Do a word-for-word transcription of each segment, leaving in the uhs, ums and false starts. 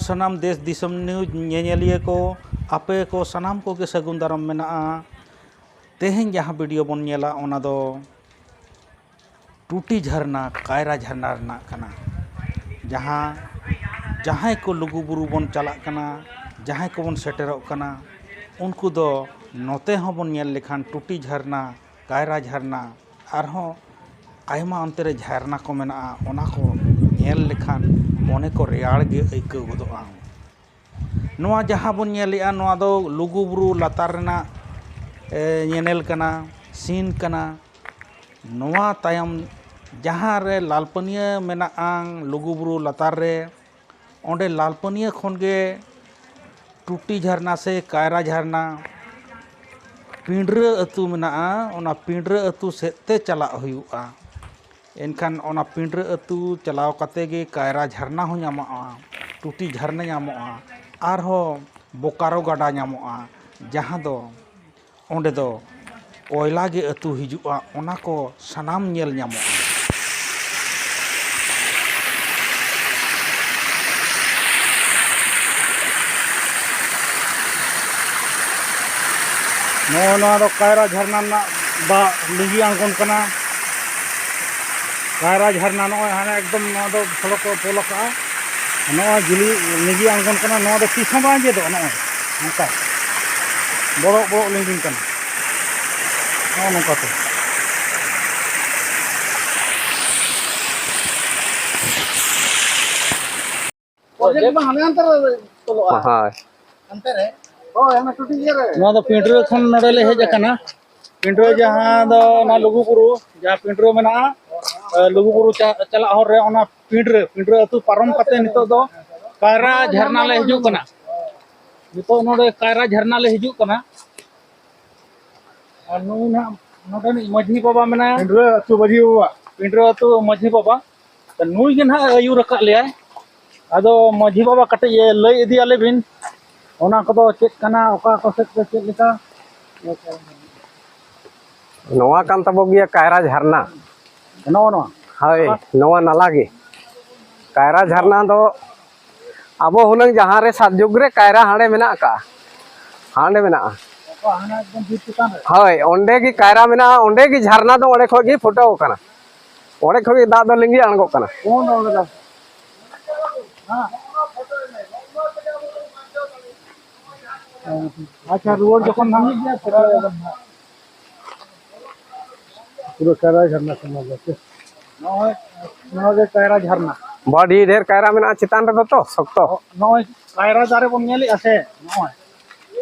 ᱥᱟᱱᱟᱢ ᱫᱮᱥ ᱫᱤᱥᱚᱢ ᱱᱤᱭᱩᱡᱽ ᱧᱮᱧᱮᱞᱤᱭᱟᱹ ᱠᱚ, ᱟᱯᱮ ᱠᱚ ᱥᱟᱱᱟᱢ ᱠᱚᱜᱮ ᱥᱟᱹᱜᱩᱱ ᱫᱟᱨᱟᱢ ᱢᱮᱱᱟᱜᱼᱟ᱾ ᱛᱮᱦᱮᱧ ᱡᱟᱦᱟᱸ ᱵᱷᱤᱰᱤᱭᱳ ᱵᱚᱱ ᱧᱮᱞᱟ, ᱚᱱᱟ ᱫᱚ ᱴᱩᱴᱤ ᱡᱷᱟᱨᱱᱟ, ᱠᱟᱭᱨᱟ ᱡᱷᱟᱨᱱᱟ ᱨᱮᱱᱟᱜ ᱠᱟᱱᱟ᱾ ᱡᱟᱦᱟᱸ, ᱡᱟᱦᱟᱸᱭ ᱠᱚ ᱞᱩᱜᱩᱵᱩᱨᱩ ᱵᱚᱱ ᱪᱟᱞᱟᱜ ᱠᱟᱱᱟ, ᱡᱟᱦᱟᱸᱭ ᱠᱚᱵᱚᱱ ᱥᱮᱴᱮᱨᱚᱜ ᱠᱟᱱᱟ, ᱩᱱᱠᱩ ᱫᱚ ᱱᱚᱛᱮ ᱦᱚᱸᱵᱚᱱ ᱧᱮᱞ ᱞᱮᱠᱷᱟᱱ ᱴᱩᱴᱤ ᱡᱷᱟᱨᱱᱟ, ᱠᱟᱭᱨᱟ ᱡᱷᱟᱨᱱᱟ, ᱟᱨᱦᱚᱸ ᱟᱭᱢᱟ ᱚᱱᱛᱮ ᱨᱮ ᱡᱷᱟᱨᱱᱟ ᱠᱚ ᱢᱮᱱᱟᱜᱼᱟ᱾ ᱚᱱᱟ ᱠᱚ ᱧᱮᱞ ᱞᱮᱠᱷᱟᱱ ᱢᱚᱱᱮ ᱠᱚ ᱨᱮᱭᱟᱲ ᱜᱮ ᱟᱹᱭᱠᱟᱹᱣ ᱜᱚᱫᱚᱜᱼᱟ᱾ ᱱᱚᱣᱟ ᱡᱟᱦᱟᱸ ᱵᱚᱱ ᱧᱮᱞᱮᱜᱼᱟ, ᱱᱚᱣᱟ ᱫᱚ ᱞᱩᱜᱩᱵᱩᱨᱩ ᱞᱟᱛᱟᱨ ᱨᱮᱱᱟᱜ, ᱮ, ᱧᱮᱱᱮᱞ ᱠᱟᱱᱟ, ᱥᱤᱱ ᱠᱟᱱᱟ᱾ ᱱᱚᱣᱟ ᱛᱟᱭᱚᱢ ᱡᱟᱦᱟᱸ ᱨᱮ ᱞᱟᱞᱯᱟᱹᱱᱤᱭᱟᱹ ᱢᱮᱱᱟᱜᱼᱟ, ᱞᱩᱜᱩᱵᱩᱨᱩ ᱞᱟᱛᱟᱨ ᱨᱮ, ᱚᱸᱰᱮ ᱞᱟᱞᱯᱟᱹᱱᱤᱭᱟᱹ ᱠᱷᱚᱱ ᱜᱮ ᱴᱩᱴᱤ ᱡᱷᱟᱨᱱᱟ ᱥᱮ ᱠᱟᱭᱨᱟ ᱡᱷᱟᱨᱱᱟ ᱯᱤᱸᱰᱨᱟᱹ ᱟᱹᱛᱩ ᱢᱮᱱᱟᱜᱼᱟ, ᱚᱱᱟ ᱯᱤᱸᱰᱨᱟᱹ ᱟᱹᱛᱩ ᱥᱮᱫ ᱛᱮ ᱪᱟᱞᱟᱜ ᱦᱩᱭᱩᱜᱼᱟ᱾ ᱮᱱᱠᱷᱟᱱ ᱚᱱᱟ ᱯᱤᱸᱰᱨᱟᱹ ᱟᱹᱛᱩ ᱪᱟᱞᱟᱣ ᱠᱟᱛᱮ ᱜᱮ ᱠᱟᱭᱨᱟ ᱡᱷᱟᱨᱱᱟ ᱦᱚᱸ ᱧᱟᱢᱚᱜᱼᱟ, ᱴᱩᱴᱤ ᱡᱷᱟᱨᱱᱟ ᱧᱟᱢᱚᱜᱼᱟ, ᱟᱨᱦᱚᱸ ᱵᱳᱠᱟᱨᱳ ᱜᱟᱰᱟ ᱧᱟᱢᱚᱜᱼᱟ, ᱡᱟᱦᱟᱸ ᱫᱚ ᱚᱸᱰᱮ ᱫᱚ ᱠᱚᱭᱞᱟ ᱜᱮ ᱟᱹᱛᱩ ᱦᱤᱡᱩᱜᱼᱟ, ᱚᱱᱟ ᱠᱚ ᱥᱟᱱᱟᱢ ᱧᱮᱞ ᱧᱟᱢᱚᱜᱼᱟ᱾ ᱱᱚᱜᱼᱚ ᱱᱚᱣᱟ ᱫᱚ ᱠᱟᱭᱨᱟ ᱡᱷᱟᱨᱱᱟ ᱨᱮᱱᱟᱜ ᱫᱟᱜ ᱞᱤᱸᱜᱤ ᱟᱬᱜᱚᱱ ᱠᱟᱱᱟ᱾ ᱠᱟᱭᱨᱟ ᱡᱷᱟᱨᱱᱟ ᱱᱚᱜᱼᱚᱭ ᱦᱟᱱᱮ ᱮᱠᱫᱚᱢ ᱱᱚᱣᱟ ᱫᱚ ᱥᱚᱲᱚᱠ ᱠᱚ ᱛᱚᱞ ᱟᱠᱟᱜᱼᱟ᱾ ᱱᱚᱜᱼᱚᱭ ᱡᱷᱤᱞᱤ ᱞᱤᱸᱜᱤ ᱟᱬᱜᱚᱱ ᱠᱟᱱᱟ, ᱱᱚᱣᱟ ᱫᱚ ᱛᱤᱥ ᱦᱚᱸ ᱵᱟᱝ ᱟᱸᱡᱮᱫᱚᱜᱼᱟ᱾ ᱱᱚᱜᱼᱚᱭ ᱱᱚᱝᱠᱟ ᱵᱚᱲᱚᱜ ᱵᱚᱲᱚᱜ ᱞᱤᱸᱜᱤᱱ ᱠᱟᱱᱟ, ᱱᱚᱜᱼᱚ ᱱᱚᱝᱠᱟ ᱛᱮ᱾ ᱚᱨᱫᱷᱮᱠ ᱢᱟ ᱦᱟᱱᱮ ᱦᱟᱱᱛᱮ ᱨᱮ ᱛᱚᱞᱚᱜᱼᱟ᱾ ᱦᱳᱭ᱾ ᱦᱟᱱᱛᱮ ᱨᱮ? ᱦᱳᱭ, ᱦᱟᱱᱟ ᱴᱩᱴᱤ ᱤᱭᱟᱹ ᱨᱮ᱾ ᱱᱚᱣᱟ ᱫᱚ ᱯᱤᱸᱰᱨᱟᱹ ᱠᱷᱚᱱ ᱱᱚᱰᱮ ᱞᱮ ᱦᱮᱡ ᱟᱠᱟᱱᱟ᱾ ᱯᱤᱸᱰᱨᱟᱹ ᱡᱟᱦᱟᱸ ᱫᱚ ᱚᱱᱟ ᱞᱩᱜᱩᱵᱩᱨᱩ, ᱡᱟᱦᱟᱸ ᱯᱤᱸᱰᱨᱟᱹ ᱢᱮᱱᱟᱜᱼᱟ, ᱮ, ᱞᱩᱜᱩᱵᱩᱨᱩ ᱪᱟ-, ᱪᱟᱞᱟᱜ ᱦᱚᱨ ᱨᱮ ᱚᱱᱟ ᱯᱤᱸᱰᱨᱟᱹ, ᱯᱤᱸᱰᱨᱟᱹ ᱟᱹᱛᱩ ᱯᱟᱨᱚᱢ ᱠᱟᱛᱮ ᱱᱤᱛᱚᱜ ᱫᱚ ᱠᱟᱭᱨᱟ ᱡᱷᱟᱨᱱᱟ ᱞᱮ ᱦᱤᱡᱩᱜ ᱠᱟᱱᱟ᱾ ᱱᱤᱛᱚᱜ ᱱᱚᱰᱮ ᱠᱟᱭᱨᱟ ᱡᱷᱟᱨᱱᱟ ᱞᱮ ᱦᱤᱡᱩᱜ ᱠᱟᱱᱟ᱾ ᱟᱨ ᱱᱩᱭ ᱱᱟᱦᱟᱜ ᱱᱚᱰᱮᱱᱤᱡ ᱢᱟᱹᱡᱷᱤ ᱵᱟᱵᱟ ᱢᱮᱱᱟᱭᱟ᱾ ᱯᱤᱸᱰᱨᱟᱹ ᱟᱹᱛᱩ ᱢᱟᱹᱡᱷᱤ ᱵᱟᱵᱟ᱾ ᱯᱤᱸᱰᱨᱟᱹ ᱟᱹᱛᱩ ᱢᱟᱹᱡᱷᱤ ᱵᱟᱵᱟ᱾ ᱛᱚ ᱱᱩᱭ ᱜᱮ ᱱᱟᱦᱟᱜ ᱮ ᱟᱹᱭᱩᱨ ᱟᱠᱟᱫ ᱞᱮᱭᱟᱭ᱾ ᱟᱫᱚ ᱢᱟᱹᱡᱷᱤ ᱵᱟᱵᱟ ᱠᱟᱹᱴᱤᱡ ᱮ ᱞᱟᱹᱭ ᱤᱫᱤ ᱟᱞᱮ ᱵᱤᱱ, ᱚᱱᱟ ᱠᱚᱫᱚ ᱪᱮᱫ ᱠᱟᱱᱟ, ᱚᱠᱟ ᱠᱚ ᱥᱮᱫ ᱛᱮ ᱪᱮᱫ ᱞᱮᱠᱟ? ᱱᱚᱣᱟ ᱠᱟᱱ ᱛᱟᱵᱚ ᱜᱮᱭᱟ ᱠᱟᱭᱨᱟ ᱡᱷᱟᱨᱱᱟ᱾ ᱱᱚᱜᱼᱚ ᱱᱚᱣᱟ? ᱦᱳᱭ, ᱱᱚᱣᱟ ᱱᱟᱞᱟ ᱜᱮ᱾ ᱠᱟᱭᱨᱟ ᱡᱷᱟᱨᱱᱟ ᱫᱚ ᱟᱵᱚ ᱦᱩᱱᱟᱹᱝ ᱡᱟᱦᱟᱸ ᱨᱮ ᱥᱟᱛ ᱡᱩᱜᱽ ᱨᱮ ᱠᱟᱭᱨᱟ ᱦᱟᱸᱰᱮ ᱢᱮᱱᱟᱜ ᱟᱠᱟᱜᱼᱟ, ᱦᱟᱸᱰᱮ ᱢᱮᱱᱟᱜᱼᱟ᱾ ᱦᱟᱱᱟ ᱮᱠᱫᱚᱢ ᱵᱤᱨ ᱪᱮᱛᱟᱱ ᱨᱮ᱾ ᱦᱳᱭ, ᱚᱸᱰᱮ ᱜᱮ ᱠᱟᱭᱨᱟ ᱢᱮᱱᱟᱜᱼᱟ, ᱚᱸᱰᱮ ᱜᱮ ᱡᱷᱟᱨᱱᱟ ᱫᱚ ᱚᱸᱰᱮ ᱠᱷᱚᱡ ᱜᱮ ᱯᱷᱩᱴᱟᱹᱣ ᱟᱠᱟᱱᱟ, ᱚᱸᱰᱮ ᱠᱷᱚᱡ ᱜᱮ ᱫᱟᱜ ᱫᱚ ᱞᱤᱸᱜᱤ ᱟᱬᱜᱚᱜ ᱠᱟᱱᱟ᱾ ᱠᱚᱱ ᱚᱸᱰᱮ ᱫᱚ? ᱦᱮᱸ᱾ ᱟᱪᱪᱷᱟ, ᱨᱩᱣᱟᱹᱲ ᱡᱚᱠᱷᱚᱱ ᱦᱟᱸᱜ ᱯᱩᱨᱟᱹ ᱠᱟᱭᱨᱟ ᱡᱷᱟᱨᱱᱟ ᱠᱟᱱᱟ ᱵᱚᱞᱮ᱾ ᱱᱚᱜᱼᱚᱭ, ᱱᱚᱣᱟ ᱜᱮ ᱠᱟᱭᱨᱟ ᱡᱷᱟᱨᱱᱟ᱾ ᱵᱟᱹᱰᱤ ᱰᱷᱮᱨ ᱠᱟᱭᱨᱟ ᱢᱮᱱᱟᱜᱼᱟ ᱪᱮᱛᱟᱱ ᱨᱮᱫᱚ ᱛᱚ, ᱥᱚᱠᱛᱚ᱾ ᱱᱚᱜᱼᱚᱭ ᱠᱟᱭᱨᱟ ᱫᱟᱨᱮ ᱵᱚᱱ ᱧᱮᱞᱮᱫᱼᱟ ᱥᱮ, ᱱᱚᱜᱼᱚᱭ᱾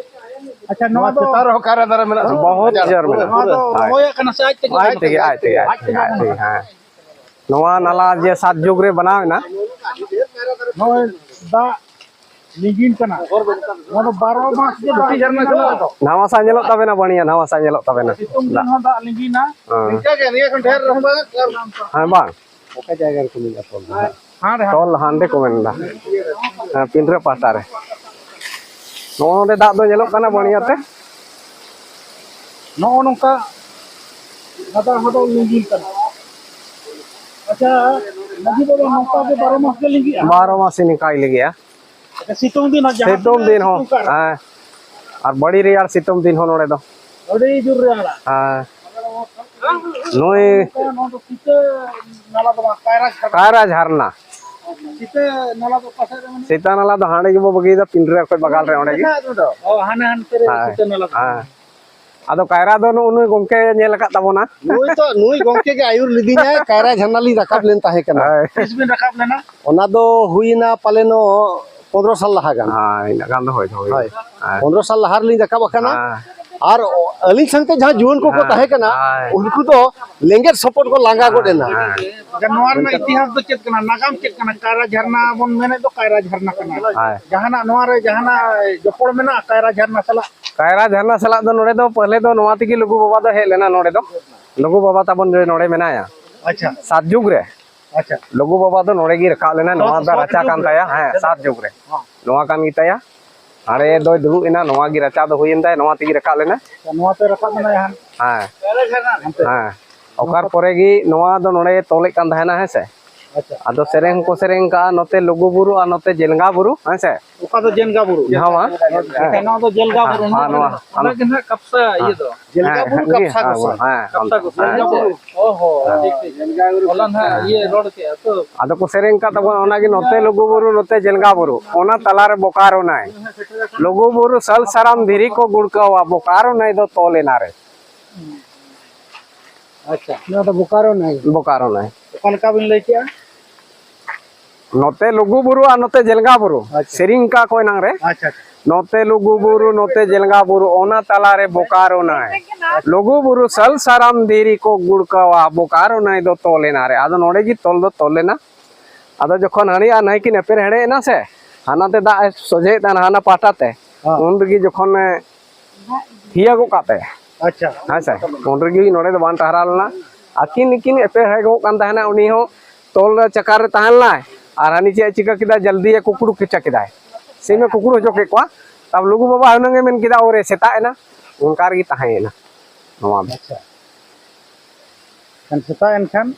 ᱟᱪᱪᱷᱟ, ᱱᱚᱣᱟ ᱱᱚᱣᱟ ᱫᱚ ᱪᱮᱛᱟᱱ ᱨᱮᱦᱚᱸ ᱠᱟᱭᱨᱟ ᱫᱟᱨᱮ ᱢᱮᱱᱟᱜᱼᱟ᱾ ᱵᱚᱦᱩᱛ ᱡᱳᱨ ᱢᱮᱱᱟᱜᱼᱟ᱾ ᱱᱚᱣᱟ ᱫᱚ ᱦᱳᱭ᱾ ᱨᱚᱦᱚᱭ ᱟᱠᱟᱱᱟ ᱥᱮ ᱟᱡ ᱛᱮᱜᱮ? ᱟᱡ ᱛᱮᱜᱮ, ᱟᱡ ᱛᱮᱜᱮ, ᱟᱡ ᱛᱮᱜᱮ, ᱟᱡ ᱛᱮᱜᱮ, ᱦᱮᱸ᱾ ᱱᱚᱣᱟ ᱱᱟᱞᱟ ᱡᱮ ᱥᱟᱛ ᱡᱩᱜᱽ ᱨᱮ ᱵᱮᱱᱟᱣ ᱮᱱᱟ᱾ ᱱᱚᱜᱼᱚᱭ ᱫᱟᱜ ᱞᱤᱸᱜᱤᱱ ᱠᱟᱱᱟ᱾ ᱱᱚᱣᱟ ᱫᱚ ᱵᱟᱨᱚ ᱢᱟᱥ ᱜᱮ ᱫᱟᱜ ᱞᱤᱸᱜᱤᱱ ᱠᱟᱱᱟ ᱱᱚᱣᱟ ᱫᱚ᱾ ᱱᱟᱣᱟ ᱥᱟ ᱧᱮᱞᱚᱜ ᱛᱟᱵᱮᱱᱟ ᱵᱟᱹᱱᱤᱭᱟ, ᱱᱟᱣᱟ ᱥᱟ ᱧᱮᱞᱚᱜ ᱛᱟᱵᱮᱱᱟ᱾ ᱥᱤᱛᱩᱝ ᱫᱤᱱ ᱫᱟᱜ᱾ ᱦᱚᱸ ᱫᱟᱜ ᱞᱤᱸᱜᱤᱱᱟ᱾ ᱦᱮᱸ᱾ ᱱᱤᱝᱠᱟ ᱜᱮ ᱱᱤᱭᱟᱹ ᱠᱷᱚᱱ ᱰᱷᱮᱨ ᱨᱮᱦᱚᱸ ᱵᱟᱝ᱾ ᱦᱮᱸ, ᱵᱟᱝ᱾ ᱚᱠᱟ ᱡᱟᱭᱜᱟ ᱨᱮᱠᱚ ᱢᱮᱱᱟ ᱛᱚᱞ ᱫᱚ ᱦᱟᱸᱜ? ᱦᱟᱸᱰᱮ, ᱦᱟᱸᱰᱮ᱾ ᱛᱚᱞ ᱦᱟᱸᱰᱮ ᱠᱚ ᱢᱮᱱᱫᱟ᱾ ᱦᱮᱸ, ᱯᱤᱸᱰᱨᱟᱹ ᱯᱟᱦᱴᱟ ᱨᱮ᱾ ᱱᱚᱜᱼᱚ ᱱᱚᱰᱮ ᱫᱟᱜ ᱫᱚ ᱧᱮᱞᱚᱜ ᱠᱟᱱᱟ ᱵᱟᱹᱱᱤᱭᱟ ᱛᱮ᱾ ᱱᱚᱜᱼᱚ ᱱᱚᱝᱠᱟ ᱜᱟᱫᱟ ᱦᱚᱰᱚ ᱞᱤᱸᱜᱤᱱ ᱠᱟᱱᱟ᱾ ᱟᱪᱪᱷᱟ, ᱢᱟᱹᱡᱷᱤ ᱵᱟᱵᱟ, ᱱᱚᱝᱠᱟ ᱜᱮ ᱵᱟᱨᱚ ᱢᱟᱥ ᱜᱮ ᱞᱤᱸᱜᱤᱜᱼᱟ? ᱵᱟᱨᱚ ᱢᱟᱥ ᱱᱚᱝᱠᱟᱭ ᱞᱤᱸᱜᱤᱜᱼᱟ᱾ ᱟᱪᱪᱷᱟ, ᱥᱤᱛᱩᱝ ᱫᱤᱱ ᱦᱚᱸ ᱡᱟᱦᱟᱸ ᱥᱤᱛᱩᱝ ᱛᱤᱱᱟᱹᱜ ᱫᱤᱱ ᱦᱚᱸ, ᱥᱤᱛᱩᱝ ᱠᱟᱜ ᱨᱮᱦᱚᱸ᱾ ᱦᱮᱸ᱾ ᱟᱨ ᱵᱟᱹᱲᱤ ᱨᱮᱭᱟᱲ ᱥᱤᱛᱩᱝ ᱫᱤᱱ ᱦᱚᱸ ᱱᱚᱰᱮ ᱫᱚ᱾ ᱟᱹᱰᱤ ᱡᱳᱨ ᱨᱮᱭᱟᱲᱟ᱾ ᱦᱮᱸ᱾ ᱱᱩᱭ ᱱᱚᱣᱟ ᱫᱚ ᱥᱤᱛᱟᱹ ᱱᱟᱞᱟ ᱫᱚ ᱵᱟᱝ, ᱠᱟᱭᱨᱟ ᱡᱷᱟᱨᱱᱟ᱾ ᱠᱟᱭᱨᱟ ᱡᱷᱟᱨᱱᱟ᱾ ᱥᱤᱛᱟᱹ ᱱᱟᱞᱟ ᱫᱚ ᱚᱠᱟ ᱥᱮᱫ ᱨᱮ ᱢᱮᱱᱟᱜᱼᱟ? ᱥᱤᱛᱟᱹ ᱱᱟᱞᱟ ᱫᱚ ᱦᱟᱸᱰᱮ ᱜᱮᱵᱚ ᱵᱟᱹᱜᱤᱭᱮᱫᱟ, ᱯᱤᱸᱰᱨᱟᱹ ᱠᱷᱚᱡ ᱵᱟᱜᱟᱞ ᱨᱮ ᱚᱸᱰᱮ ᱜᱮ᱾ ᱚ, ᱦᱟᱱᱮ ᱦᱟᱱᱛᱮ ᱨᱮ ᱦᱮᱸ᱾ ᱥᱤᱛᱟᱹ ᱱᱟᱞᱟ ᱫᱚ᱾ ᱦᱮᱸ᱾ ᱟᱫᱚ ᱠᱟᱭᱨᱟ ᱫᱚ ᱱᱩᱜᱼᱩ ᱱᱩᱭ ᱜᱚᱢᱠᱮ ᱧᱮᱞ ᱟᱠᱟᱫ ᱛᱟᱵᱚᱱᱟ᱾ ᱱᱩᱭ ᱛᱚ, ᱱᱩᱭ ᱜᱚᱢᱠᱮ ᱜᱮ ᱟᱹᱭᱩᱨ ᱞᱤᱫᱤᱧᱟᱭ, ᱠᱟᱭᱨᱟ ᱡᱷᱟᱨᱱᱟ ᱞᱤᱧ ᱨᱟᱠᱟᱵ ᱞᱮᱱ ᱛᱟᱦᱮᱸ ᱠᱟᱱᱟ᱾ ᱦᱳᱭ᱾ ᱛᱤᱥ ᱵᱤᱱ ᱨᱟᱠᱟᱵ ᱞᱮᱱᱟ? ᱚᱱᱟ ᱫᱚ ᱦᱩᱭᱱᱟ ᱯᱟᱞᱮᱱᱚᱜ ᱯᱚᱱᱫᱽᱨᱚ ᱥᱟᱞ ᱞᱟᱦᱟ ᱜᱟᱱ᱾ ᱦᱮᱸ, ᱤᱱᱟᱹᱜ ᱜᱟᱱ ᱫᱚ ᱦᱩᱭ ᱫᱚ ᱦᱩᱭ ᱦᱳᱭ᱾ ᱮᱱᱟ᱾ ᱦᱮᱸ᱾ ᱯᱚᱱᱫᱽᱨᱚ ᱥᱟᱞ ᱞᱟᱦᱟ ᱨᱮᱞᱤᱧ ᱨᱟᱠᱟᱵ ᱟᱠᱟᱱᱟ᱾ ᱦᱮᱸ᱾ ᱟᱨ ᱟᱹᱞᱤᱧ ᱥᱟᱶᱛᱮ ᱡᱟᱦᱟᱸ ᱡᱩᱣᱟᱹᱱ ᱠᱚᱠᱚ ᱦᱮᱸ, ᱛᱟᱦᱮᱸ ᱠᱟᱱᱟ, ᱦᱮᱸ᱾ ᱩᱱᱠᱩ ᱫᱚ ᱞᱮᱸᱜᱮᱫ ᱥᱚᱯᱚᱫ ᱠᱚ ᱞᱟᱸᱜᱟ ᱜᱚᱫ ᱮᱱᱟ᱾ ᱦᱮᱸ᱾ ᱟᱪᱪᱷᱟ, ᱱᱚᱣᱟ ᱨᱮᱱᱟᱜ ᱤᱛᱤᱦᱟᱥ ᱫᱚ ᱪᱮᱫ ᱠᱟᱱᱟ? ᱱᱟᱜᱟᱢ ᱪᱮᱫ ᱠᱟᱱᱟ? ᱠᱟᱭᱨᱟ ᱡᱷᱟᱨᱱᱟ ᱵᱚᱱ ᱢᱮᱱᱮᱫ ᱫᱚ ᱠᱟᱭᱨᱟ ᱡᱷᱟᱨᱱᱟ ᱠᱟᱱᱟ᱾ ᱦᱮᱸ᱾ ᱡᱟᱦᱟᱱᱟᱜ ᱱᱚᱣᱟ ᱨᱮ ᱡᱟᱦᱟᱱᱟᱜ ᱡᱚᱯᱚᱲ ᱢᱮᱱᱟᱜᱼᱟ ᱠᱟᱭᱨᱟ ᱡᱷᱟᱨᱱᱟ ᱥᱟᱞᱟᱜ? ᱠᱟᱭᱨᱟ ᱡᱷᱟᱨᱱᱟ ᱥᱟᱞᱟᱜ ᱫᱚ ᱱᱚᱰᱮ ᱫᱚ ᱯᱟᱹᱦᱞᱮ ᱫᱚ ᱱᱚᱣᱟ ᱛᱮᱜᱮ ᱞᱩᱜᱩ ᱵᱟᱵᱟ ᱫᱚ ᱦᱮᱡ ᱞᱮᱱᱟ ᱱᱚᱰᱮ ᱫᱚ᱾ ᱞᱩᱜᱩ ᱵᱟᱵᱟ ᱛᱟᱵᱚᱱ ᱡᱮ ᱱᱚᱰᱮ ᱢᱮᱱᱟᱭᱟ᱾ ᱟᱪᱪᱷᱟ᱾ ᱥᱟᱛ ᱡᱩᱜᱽ ᱨᱮ᱾ ᱟᱪᱪᱷᱟ᱾ ᱞᱩᱜᱩ ᱵᱟᱵᱟ ᱫᱚ ᱱᱚᱰᱮ ᱜᱮ ᱨᱟᱠᱟᱵ ᱞᱮᱱᱟ, ᱱᱚᱣᱟ ᱥᱟᱛ, ᱫᱚ ᱥᱟᱛ ᱨᱟᱪᱟ ᱡᱩᱜᱽ ᱠᱟᱱ ᱨᱮ᱾ ᱛᱟᱭᱟ, ᱦᱮᱸ, ᱥᱟᱛ ᱡᱩᱜᱽ ᱨᱮ᱾ ᱦᱚᱸ᱾ ᱱᱚᱣᱟ ᱠᱟᱱ ᱜᱮᱛᱟᱭᱟ᱾ ᱦᱟᱸᱰᱮ ᱫᱚᱭ ᱫᱩᱲᱩᱵ ᱮᱱᱟ, ᱱᱚᱣᱟ ᱜᱮ ᱨᱟᱪᱟ ᱫᱚ ᱦᱩᱭᱮᱱ ᱛᱟᱭᱟ, ᱱᱚᱣᱟ ᱛᱮᱜᱮ ᱨᱟᱠᱟᱵ ᱞᱮᱱᱟ᱾ ᱱᱚᱣᱟ ᱛᱮ ᱨᱟᱠᱟᱵ ᱮᱱᱟᱭ ᱦᱟᱸᱜ᱾ ᱦᱮᱸ᱾ ᱦᱟᱱᱛᱮ᱾ ᱦᱮᱸ᱾ ᱚᱠᱟᱨ ᱯᱚᱨᱮ ᱜᱮ ᱱᱚᱣᱟ ᱫᱚ ᱱᱚᱰᱮ ᱛᱚᱞᱮᱫ ᱠᱟᱱ ᱛᱟᱦᱮᱱᱟ, ᱦᱮᱸ ᱥᱮ? ᱟᱪᱪᱷᱟ᱾ ᱟᱫᱚ ᱥᱮᱨᱮᱧ ᱦᱚᱸᱠᱚ ᱥᱮᱨᱮᱧ ᱠᱟᱜᱼᱟ, ᱱᱚᱛᱮ ᱞᱩᱜᱩ ᱵᱩᱨᱩ ᱟᱨ ᱱᱚᱛᱮ ᱡᱮᱞᱜᱟ ᱵᱩᱨᱩ, ᱦᱮᱸ ᱥᱮ? ᱚᱠᱟ ᱫᱚ ᱡᱮᱞᱜᱟ ᱵᱩᱨᱩ? ᱡᱟᱦᱟᱸ ᱵᱟᱝ? ᱦᱮᱸ᱾ ᱱᱚᱣᱟ ᱫᱚ ᱡᱮᱞᱜᱟ ᱵᱩᱨᱩ᱾ ᱦᱮᱸ, ᱱᱚᱣᱟ ᱫᱚ ᱦᱮᱸ᱾ ᱚᱸᱰᱮ ᱜᱮ ᱱᱟᱦᱟᱜ ᱠᱟᱯᱥᱟ ᱤᱭᱟᱹ ᱫᱚ᱾ ᱡᱮᱞᱜᱟ ᱦᱮᱸ, ᱵᱩᱨᱩ ᱦᱮᱸ, ᱠᱟᱯᱥᱟ ᱦᱮᱸ, ᱜᱚᱸᱥᱟᱭ᱾ ᱦᱮᱸ, ᱠᱟᱯᱥᱟ ᱦᱮᱸ, ᱜᱚᱸᱥᱟᱭ᱾ ᱦᱮᱸ, ᱡᱮᱞᱜᱟ ᱵᱩᱨᱩ᱾ ᱦᱮᱸ᱾ ᱚ ᱦᱚᱸ, ᱦᱮᱸ᱾ ᱴᱷᱤᱠ, ᱴᱷᱤᱠ᱾ ᱦᱚᱞᱟ ᱱᱟᱦᱟᱜ ᱤᱭᱟᱹ ᱨᱚᱲ ᱠᱮᱜᱼᱟ ᱛᱚ᱾ ᱟᱫᱚ ᱠᱚ ᱥᱮᱨᱮᱧ ᱠᱟᱜ ᱛᱟᱵᱚᱱᱟ, ᱚᱱᱟᱜᱮ ᱱᱚᱛᱮ ᱞᱩᱜᱩ ᱵᱩᱨᱩ, ᱱᱚᱛᱮ ᱡᱮᱞᱜᱟ ᱵᱩᱨᱩ, ᱚᱱᱟ ᱛᱟᱞᱟᱨᱮ ᱵᱚᱠᱟᱨᱚ ᱱᱟᱭ᱾ ᱞᱩᱜᱩ ᱵᱩᱨᱩ ᱥᱟᱞ ᱥᱟᱨᱟᱢ ᱫᱷᱤᱨᱤ ᱠᱚ ᱜᱩᱲᱠᱟᱹᱣᱟ, ᱵᱚᱠᱟᱨᱚ ᱱᱟᱭ ᱫᱚ ᱛᱚᱞ ᱮᱱᱟ ᱨᱮ᱾ ᱟᱪᱪᱷᱟ᱾ ᱱᱚᱣᱟ ᱫᱚ ᱵᱚᱠᱟᱨᱚ ᱱᱟᱭ᱾ ᱵᱚᱠᱟᱨᱚ ᱱᱟᱭ᱾ ᱚᱠᱟ ᱞᱮᱠᱟ ᱵᱤᱱ ᱞᱟᱹᱭ ᱠᱮᱜᱼᱟ? ᱱᱚᱛᱮ ᱞᱩᱜᱩ ᱵᱩᱨᱩ ᱟᱨ ᱱᱚᱛᱮ ᱡᱮᱞᱜᱟ ᱵᱩᱨᱩ᱾ ᱟᱪᱪᱷᱟ᱾ ᱥᱮᱨᱮᱧ ᱠᱟᱜ ᱠᱚ ᱮᱱᱟᱝ ᱨᱮ᱾ ᱟᱪᱪᱷᱟ, ᱟᱪᱪᱷᱟ᱾ ᱱᱚᱛᱮ ᱞᱩᱜᱩ ᱵᱩᱨᱩ, ᱱᱚᱛᱮ ᱡᱮᱞᱜᱟ ᱵᱩᱨᱩ, ᱚᱱᱟ ᱛᱟᱞᱟᱨᱮ ᱵᱚᱠᱟᱨᱚ ᱱᱟᱭ᱾ ᱞᱩᱜᱩ ᱵᱩᱨᱩ ᱥᱟᱞ ᱥᱟᱨᱟᱢ ᱫᱷᱤᱨᱤ ᱠᱚ ᱜᱩᱲᱠᱟᱣᱟ, ᱵᱚᱠᱟᱨᱚ ᱱᱟᱭ ᱫᱚ ᱛᱚᱞ ᱮᱱᱟ ᱨᱮ᱾ ᱟᱫᱚ ᱱᱚᱰᱮ ᱜᱮ ᱛᱚᱞ ᱫᱚ ᱛᱚᱞ ᱞᱮᱱᱟ᱾ ᱟᱫᱚ ᱡᱚᱠᱷᱚᱱ ᱦᱟᱹᱱᱤ ᱟᱨ ᱱᱟᱹᱭ ᱠᱤᱱ ᱮᱯᱮᱨ ᱦᱮᱲᱮ ᱮᱱᱟ ᱥᱮ, ᱦᱟᱱᱟᱛᱮ ᱫᱟᱜ ᱮ ᱥᱚᱡᱷᱮᱭᱮᱫ ᱛᱟᱦᱮᱱᱟ ᱦᱟᱱᱟ ᱯᱟᱦᱴᱟ ᱛᱮ, ᱦᱮᱸ᱾ ᱩᱱ ᱨᱮᱜᱮ ᱡᱚᱠᱷᱚᱱᱮ ᱛᱷᱤᱭᱟ ᱜᱚᱫ ᱠᱟᱜ ᱛᱟᱭᱟ᱾ ᱟᱪᱪᱷᱟ᱾ ᱦᱮᱸ ᱥᱮ? ᱩᱱ ᱨᱮᱜᱮ ᱱᱚᱰᱮ ᱫᱚ ᱵᱟᱝ ᱴᱟᱦᱨᱟᱣ ᱞᱮᱱᱟ᱾ ᱟᱹᱠᱤᱱ ᱜᱮᱠᱤᱱ ᱮᱯᱮᱨ ᱦᱮᱲᱮ ᱜᱚᱫ ᱠᱟᱱ ᱛᱟᱦᱮᱱᱟ, ᱩᱱᱤ ᱦᱚᱸ ᱛᱚᱞ ᱨᱮ ᱪᱟᱠᱟ ᱨᱮ ᱛᱟᱦᱮᱸ ᱞᱮᱱᱟᱭ, ᱟᱨ ᱦᱟᱹᱱᱤ ᱪᱮᱫ ᱮ ᱪᱤᱠᱟᱹ ᱠᱮᱫᱟ, ᱡᱚᱞᱫᱤ ᱮ ᱠᱩᱠᱲᱩ ᱠᱮᱪᱟ ᱠᱮᱫᱟᱭ, ᱥᱤᱢ ᱮ ᱠᱩᱠᱲᱩ ᱦᱚᱪᱚ ᱠᱮᱫ ᱠᱚᱣᱟ᱾ ᱛᱟᱵ ᱞᱩᱜᱩ ᱵᱟᱵᱟ ᱦᱩᱱᱟᱹᱝ ᱮ ᱢᱮᱱ ᱠᱮᱫᱟ, "ᱳᱨᱮ ᱥᱮᱛᱟᱜ ᱮᱱᱟ", ᱚᱱᱠᱟ ᱨᱮᱜᱮ ᱛᱟᱦᱮᱸᱭᱮᱱᱟ ᱱᱚᱣᱟ ᱫᱚ᱾ ᱟᱪᱪᱷᱟ᱾ ᱮᱱᱠᱷᱟᱱ ᱥᱮᱛᱟᱜ ᱮᱱᱠᱷᱟᱱ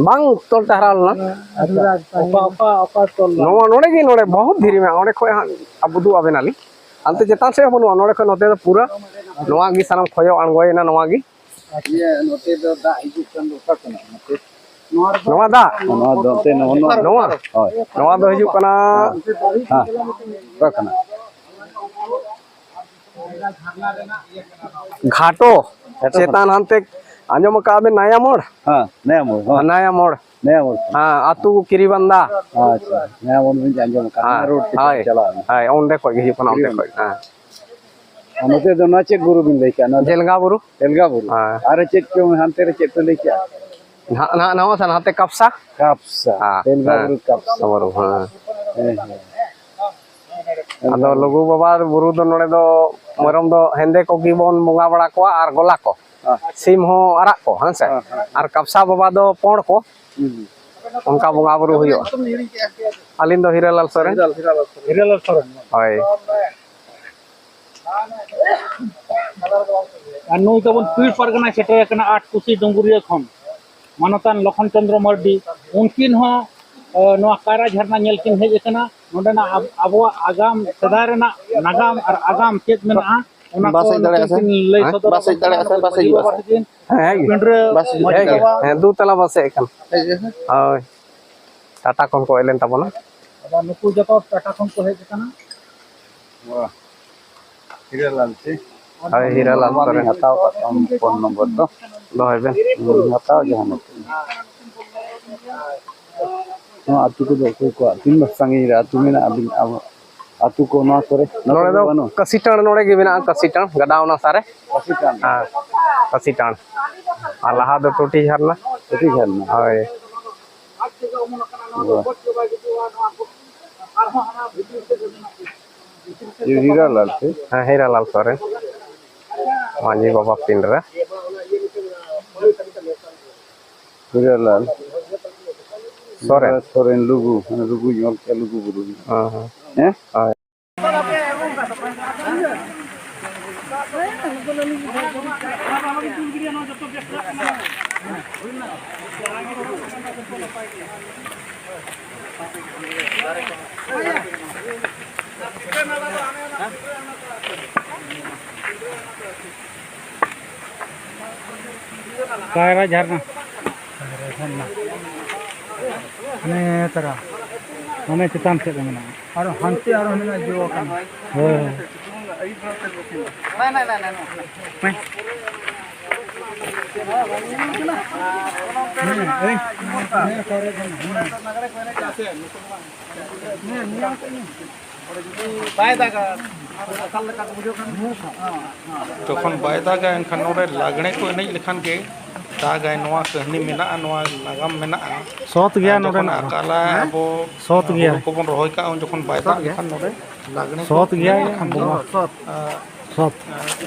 ᱵᱟᱝ ᱛᱚᱞ ᱴᱟᱦᱨᱟᱣ ᱞᱮᱱᱟ᱾ ᱟᱪᱪᱷᱟ᱾ ᱚᱠᱟ, ᱚᱠᱟ, ᱚᱠᱟ ᱛᱚᱞ ᱞᱮᱱᱟ? ᱱᱚᱣᱟ ᱱᱚᱰᱮ ᱜᱮ, ᱱᱚᱰᱮ ᱵᱚᱦᱩᱛ ᱫᱷᱤᱨᱤ ᱢᱮᱱᱟᱜᱼᱟ, ᱚᱸᱰᱮ ᱠᱷᱚᱡ ᱦᱟᱸᱜ ᱟᱵᱚ ᱩᱫᱩᱜ ᱟᱵᱮᱱᱟᱞᱤᱧ᱾ ᱦᱟᱱᱛᱮ ᱪᱮᱛᱟᱱ ᱥᱮᱫ ᱦᱚᱸ ᱵᱟᱹᱱᱩᱜᱼᱟ, ᱱᱚᱰᱮ ᱠᱷᱚᱡ ᱱᱚᱛᱮ ᱫᱚ ᱯᱩᱨᱟᱹ ᱱᱚᱣᱟ ᱜᱮ ᱥᱟᱱᱟᱢ ᱠᱷᱚᱭᱚ ᱟᱬᱜᱚᱭᱮᱱᱟ ᱱᱚᱣᱟ ᱜᱮ᱾ ᱤᱭᱟᱹ, ᱱᱚᱛᱮ ᱫᱚ ᱫᱟᱜ ᱦᱤᱡᱩᱜ ᱠᱟᱱ ᱫᱚ ᱚᱠᱟ ᱠᱷᱚᱱᱟᱜ? ᱱᱚᱛᱮ? ᱱᱚᱣᱟ ᱫᱟᱜ? ᱱᱚᱣᱟ ᱫᱚ ᱱᱚᱛᱮ, ᱱᱚᱣᱟ, ᱱᱚᱣᱟ᱾ ᱱᱚᱣᱟ? ᱦᱳᱭ᱾ ᱱᱚᱣᱟ ᱫᱚ ᱦᱤᱡᱩᱜ ᱠᱟᱱᱟ ᱦᱮᱸ᱾ ᱚᱠᱟ ᱠᱷᱚᱱᱟᱜ? ᱜᱷᱟᱴᱚ᱾ ᱜᱷᱟᱴᱚ ᱪᱮᱛᱟᱱ ᱠᱷᱚᱱᱟᱜ᱾ ᱦᱟᱱᱛᱮ ᱟᱸᱡᱚᱢ ᱟᱠᱟᱫ ᱵᱮᱱ ᱱᱟᱭᱟ ᱢᱳᱲ? ᱦᱮᱸ, ᱱᱟᱭᱟ ᱢᱳᱲ, ᱦᱮᱸ᱾ ᱱᱟᱭᱟ ᱢᱳᱲ᱾ ᱱᱟᱭᱟ ᱢᱳᱲ᱾ ᱦᱮᱸ, ᱟᱹᱛᱩ ᱠᱤᱨᱤᱵᱟᱱᱫᱟ᱾ ᱟᱪᱪᱷᱟ, ᱱᱟᱭᱟ ᱢᱳᱲ ᱵᱮᱱ ᱟᱸᱡᱚᱢ ᱟᱠᱟᱫ, ᱦᱮᱸ, ᱱᱟᱭᱟ ᱨᱳᱰ ᱛᱮ ᱦᱳᱭ, ᱪᱟᱞᱟᱜ ᱢᱮ᱾ ᱦᱳᱭ, ᱚᱸᱰᱮ ᱠᱷᱚᱡ ᱜᱮ ᱦᱤᱡᱩᱜ ᱠᱟᱱᱟ, ᱚᱸᱰᱮ ᱠᱤᱨᱤᱵᱟᱱᱫᱟ᱾ ᱠᱷᱚᱡ, ᱦᱮᱸ᱾ ᱟᱨ ᱱᱚᱛᱮ ᱫᱚ ᱱᱚᱣᱟ ᱪᱮᱫ ᱵᱩᱨᱩ ᱵᱤᱱ ᱞᱟᱹᱭ ᱠᱮᱜᱼᱟ? ᱱᱚᱣᱟ ᱫᱚ ᱡᱮᱞᱜᱟ ᱵᱩᱨᱩ᱾ ᱡᱮᱞᱜᱟ ᱵᱩᱨᱩ᱾ ᱦᱮᱸ᱾ ᱟᱨ ᱪᱮᱫ ᱪᱚᱝ ᱦᱟᱱᱛᱮ ᱨᱮ ᱪᱮᱫ ᱯᱮ ᱞᱟᱹᱭ ᱠᱮᱜᱼᱟ? ᱱᱟᱦᱟᱜ, ᱱᱟᱦᱟᱜ, ᱱᱟᱣᱟ ᱥᱟ-, ᱱᱟᱛᱮ ᱠᱟᱯᱥᱟ᱾ ᱠᱟᱯᱥᱟ᱾ ᱦᱮᱸ, ᱡᱮᱞᱜᱟ ᱦᱮᱸ᱾ ᱵᱩᱨᱩ ᱠᱟᱯᱥᱟ᱾ ᱵᱩᱨᱩ, ᱦᱮᱸ᱾ ᱦᱮᱸ, ᱦᱮᱸ᱾ ᱟᱫᱚ ᱞᱩᱜᱩ ᱵᱟᱵᱟ ᱵᱩᱨᱩ ᱫᱚ ᱱᱚᱰᱮ ᱫᱚ ᱢᱮᱨᱚᱢ ᱫᱚ ᱦᱮᱸᱫᱮ ᱠᱚᱜᱮ ᱵᱚᱱ ᱵᱚᱸᱜᱟ ᱵᱟᱲᱟ ᱠᱚᱣᱟ ᱟᱨ ᱜᱚᱞᱟ ᱠᱚ᱾ ᱦᱮᱸ᱾ ᱥᱤᱢ ᱦᱚᱸ ᱟᱨᱟᱜ ᱠᱚ, ᱦᱮᱸ ᱥᱮ? ᱦᱮᱸ, ᱦᱮᱸ᱾ ᱟᱨ ᱠᱟᱯᱥᱟ ᱵᱟᱵᱟ ᱫᱚ ᱯᱚᱸᱲ ᱠᱚ᱾ ᱦᱩᱸ, ᱦᱩᱸ᱾ ᱚᱱᱠᱟ ᱵᱚᱸᱜᱟ ᱵᱩᱨᱩ ᱦᱩᱭᱩᱜᱼᱟ᱾ ᱟᱹᱞᱤᱧ ᱫᱚ ᱦᱤᱨᱟᱹᱞᱟᱞ ᱥᱚᱨᱮᱱ᱾ ᱦᱤᱨᱟᱹᱞᱟᱞ, ᱦᱤᱨᱟᱹᱞᱟᱞ᱾ ᱦᱤᱨᱟᱹᱞᱟᱞ ᱥᱚᱨᱮᱱ᱾ ᱦᱳᱭ᱾ ᱟᱨ ᱱᱩᱭ ᱛᱟᱵᱚᱱ ᱯᱤᱲ ᱯᱟᱨᱜᱟᱱᱟᱭ ᱥᱮᱴᱮᱨ ᱟᱠᱟᱱᱟ ᱟᱴ ᱠᱩᱥᱤ ᱰᱩᱢᱵᱩᱨᱤᱭᱟᱹ ᱠᱷᱚᱱ, ᱢᱟᱱᱚᱛᱟᱱ ᱞᱚᱠᱷᱚᱱ ᱪᱚᱸᱫᱽᱨᱚ ᱢᱟᱨᱰᱤ᱾ ᱩᱱᱠᱤᱱ ᱦᱚᱸ, ᱮ, ᱱᱚᱣᱟ ᱠᱟᱭᱨᱟ ᱡᱷᱟᱨᱱᱟ ᱧᱮᱞ ᱠᱤᱱ ᱦᱮᱡ ᱟᱠᱟᱱᱟ᱾ ᱱᱚᱰᱮᱱᱟᱜ ᱟᱵ-, ᱟᱵᱚᱣᱟᱜ ᱟᱜᱟᱢ, ᱥᱮᱫᱟᱭ ᱨᱮᱱᱟᱜ ᱱᱟᱜᱟᱢ ᱟᱨ ᱟᱜᱟᱢ ᱪᱮᱫ ᱢᱮᱱᱟᱜᱼᱟ, ᱚᱱᱟ ᱵᱟᱥ ᱠᱚ ᱦᱮᱡ ᱫᱟᱲᱮᱭᱟᱜᱼᱟ ᱱᱩᱠᱤᱱ ᱥᱮ? ᱠᱤᱱ ᱞᱟᱹᱭ ᱦᱮᱸ? ᱥᱚᱫᱚᱨ ᱵᱟᱥ ᱦᱮᱡ ᱟᱵᱚᱱ ᱫᱟᱲᱮᱭᱟᱜᱼᱟ ᱠᱟᱱᱟ ᱥᱮ? ᱵᱟᱥ ᱢᱟᱹᱡᱷᱤ ᱦᱤᱡᱩᱜᱼᱟ ᱵᱟᱵᱟ ᱥᱮ? ᱛᱟᱹᱠᱤᱱ᱾ ᱦᱮᱸ, ᱦᱮᱡ ᱜᱮ᱾ ᱯᱤᱸᱰᱨᱟᱹ ᱵᱟᱥ ᱦᱤᱡᱩᱜᱼᱟ᱾ ᱢᱟᱹᱡᱷᱤ ᱦᱮᱡ ᱜᱮ᱾ ᱵᱟᱵᱟ᱾ ᱦᱮᱸ, ᱫᱩ ᱛᱟᱞᱟ ᱵᱟᱥ ᱦᱮᱡ ᱟᱠᱟᱱᱟ᱾ ᱦᱮᱡ ᱜᱮ, ᱦᱮᱸ᱾ ᱦᱳᱭ᱾ ᱴᱟᱴᱟ ᱠᱷᱚᱱ ᱠᱚ ᱦᱮᱡ ᱞᱮᱱ ᱛᱟᱵᱚᱱᱟ᱾ ᱟᱫᱚ ᱱᱩᱠᱩ ᱡᱚᱛᱚ ᱴᱟᱴᱟ ᱠᱷᱚᱱ ᱠᱚ ᱦᱮᱡ ᱟᱠᱟᱱᱟ᱾ ᱦᱤᱨᱟᱞᱟᱞ ᱥᱮ? ᱦᱳᱭ, ᱦᱤᱨᱟᱞᱟᱞ ᱥᱚᱨᱮᱱ᱾ ᱦᱟᱛᱟᱣ ᱠᱟᱜ ᱛᱟᱢ ᱯᱷᱳᱱ ᱱᱚᱢᱵᱚᱨ ᱫᱚ᱾ ᱫᱚᱦᱚᱭ ᱵᱮᱱ᱾ ᱦᱩᱸ, ᱦᱟᱛᱟᱣ ᱡᱟᱦᱟᱱᱟᱜ᱾ ᱱᱚᱣᱟ ᱟᱹᱛᱩ ᱠᱚᱫᱚ ᱚᱠᱚᱭ ᱠᱚᱣᱟᱜ? ᱛᱤᱱ ᱥᱟᱺᱜᱤᱧ ᱨᱮ ᱟᱹᱛᱩ ᱢᱮᱱᱟᱜᱼᱟ ᱟᱹᱵᱤᱱ, ᱟᱵᱚ ᱟᱹᱛᱩ ᱠᱚ ᱱᱚᱣᱟ ᱠᱚᱨᱮ? ᱱᱚᱰᱮ ᱫᱚ ᱵᱟᱹᱱᱩᱜ? ᱠᱟᱹᱥᱤᱴᱟᱹᱲ ᱱᱚᱰᱮ ᱜᱮ ᱢᱮᱱᱟᱜᱼᱟ, ᱠᱟᱹᱥᱤᱴᱟᱹᱲ ᱜᱟᱰᱟ ᱚᱱᱟ ᱥᱟᱨᱮ᱾ ᱠᱟᱹᱥᱤᱴᱟᱹᱲ᱾ ᱦᱮᱸ, ᱠᱟᱹᱥᱤᱴᱟᱹᱲ᱾ ᱟᱨ ᱞᱟᱦᱟ ᱫᱚ ᱴᱩᱴᱤ ᱡᱷᱟᱨᱱᱟ᱾ ᱴᱩᱴᱤ ᱡᱷᱟᱨᱱᱟ᱾ ᱦᱳᱭ᱾ ᱵᱟᱦ᱾ ᱦᱤᱨᱟᱞᱟᱞ ᱥᱮ? ᱦᱮᱸ, ᱦᱤᱨᱟᱞᱟᱞ ᱥᱚᱨᱮᱱ᱾ ᱢᱟᱹᱡᱷᱤ ᱵᱟᱵᱟ ᱯᱤᱸᱰᱨᱟᱹ᱾ ᱦᱤᱨᱟᱞᱟᱞ᱾ ᱥᱚᱨᱮᱱ᱾ ᱥᱚᱨᱮᱱ ᱞᱩᱜᱩ, ᱢᱟᱱᱮ ᱞᱩᱜᱩ ᱧᱚᱞ ᱠᱮᱫ ᱞᱩᱜᱩ ᱵᱩᱨᱩ᱾ ᱦᱮᱸ, ᱦᱮᱸ᱾ ᱦᱮᱸ? ᱦᱳᱭ᱾ ᱠᱟᱭᱨᱟ ᱡᱷᱟᱨᱱᱟ᱾ ᱠᱟᱭᱨᱟ ᱡᱷᱟᱨᱱᱟ᱾ ᱦᱟᱱᱮ ᱛᱟᱨᱟ᱾ ᱦᱟᱱᱮ ᱪᱮᱛᱟᱱ ᱥᱮᱫ ᱨᱮ ᱢᱮᱱᱟᱜᱼᱟ᱾ ᱟᱨᱚ ᱦᱟᱱᱛᱮ ᱟᱨᱚ ᱢᱮᱱᱟᱜᱼᱟ, ᱡᱚ ᱟᱠᱟᱱᱟ᱾ ᱦᱳᱭ, ᱦᱳᱭ᱾ ᱦᱮᱸ, ᱦᱮᱸ, ᱠᱟᱭᱨᱟ ᱡᱷᱟᱨᱱᱟ᱾ ᱦᱮᱸ᱾ ᱵᱟᱭ ᱫᱟᱜᱟ, ᱟᱠᱟᱞ ᱞᱮᱠᱟ ᱠᱚ ᱵᱩᱡᱷᱟᱹᱣ ᱠᱷᱟᱱ᱾ ᱡᱚᱠᱷᱚᱱ ᱵᱟᱭ ᱫᱟᱜᱟ, ᱮᱱᱠᱷᱟᱱ ᱱᱚᱰᱮ ᱞᱟᱜᱽᱬᱮ ᱠᱚ ᱮᱱᱮᱡ ᱞᱮᱠᱷᱟᱱ ᱜᱮ ᱫᱟᱜᱟᱭ᱾ ᱱᱚᱣᱟ ᱠᱟᱹᱦᱱᱤ ᱢᱮᱱᱟᱜᱼᱟ, ᱱᱚᱣᱟ ᱱᱟᱜᱟᱢ ᱢᱮᱱᱟᱜᱼᱟ᱾ ᱥᱚᱛ ᱜᱮᱭᱟ ᱡᱚᱠᱷᱚᱱ ᱱᱚᱰᱮᱱᱟᱜ ᱫᱚ᱾ ᱟᱠᱟᱞᱟ, ᱦᱮᱸ? ᱟᱵᱚ ᱥᱚᱛ ᱜᱮᱭᱟ᱾ ᱦᱩᱲᱩ ᱠᱚᱵᱚᱱ ᱨᱚᱦᱚᱭ ᱠᱟᱜᱼᱟ, ᱩᱱ ᱡᱚᱠᱷᱚᱱ ᱵᱟᱭ ᱥᱚᱛ ᱫᱟᱜ ᱜᱮᱭᱟ᱾ ᱞᱮᱠᱷᱟᱱ ᱱᱚᱰᱮ ᱞᱟᱜᱽᱬᱮ ᱠᱚ ᱥᱚᱛ ᱜᱮᱭᱟ, ᱮᱱᱮᱡ ᱞᱮᱠᱷᱟᱱ ᱫᱚ, ᱵᱚᱸᱜᱟ᱾ ᱥᱚᱛ᱾ ᱟᱨ ᱥᱚᱛ᱾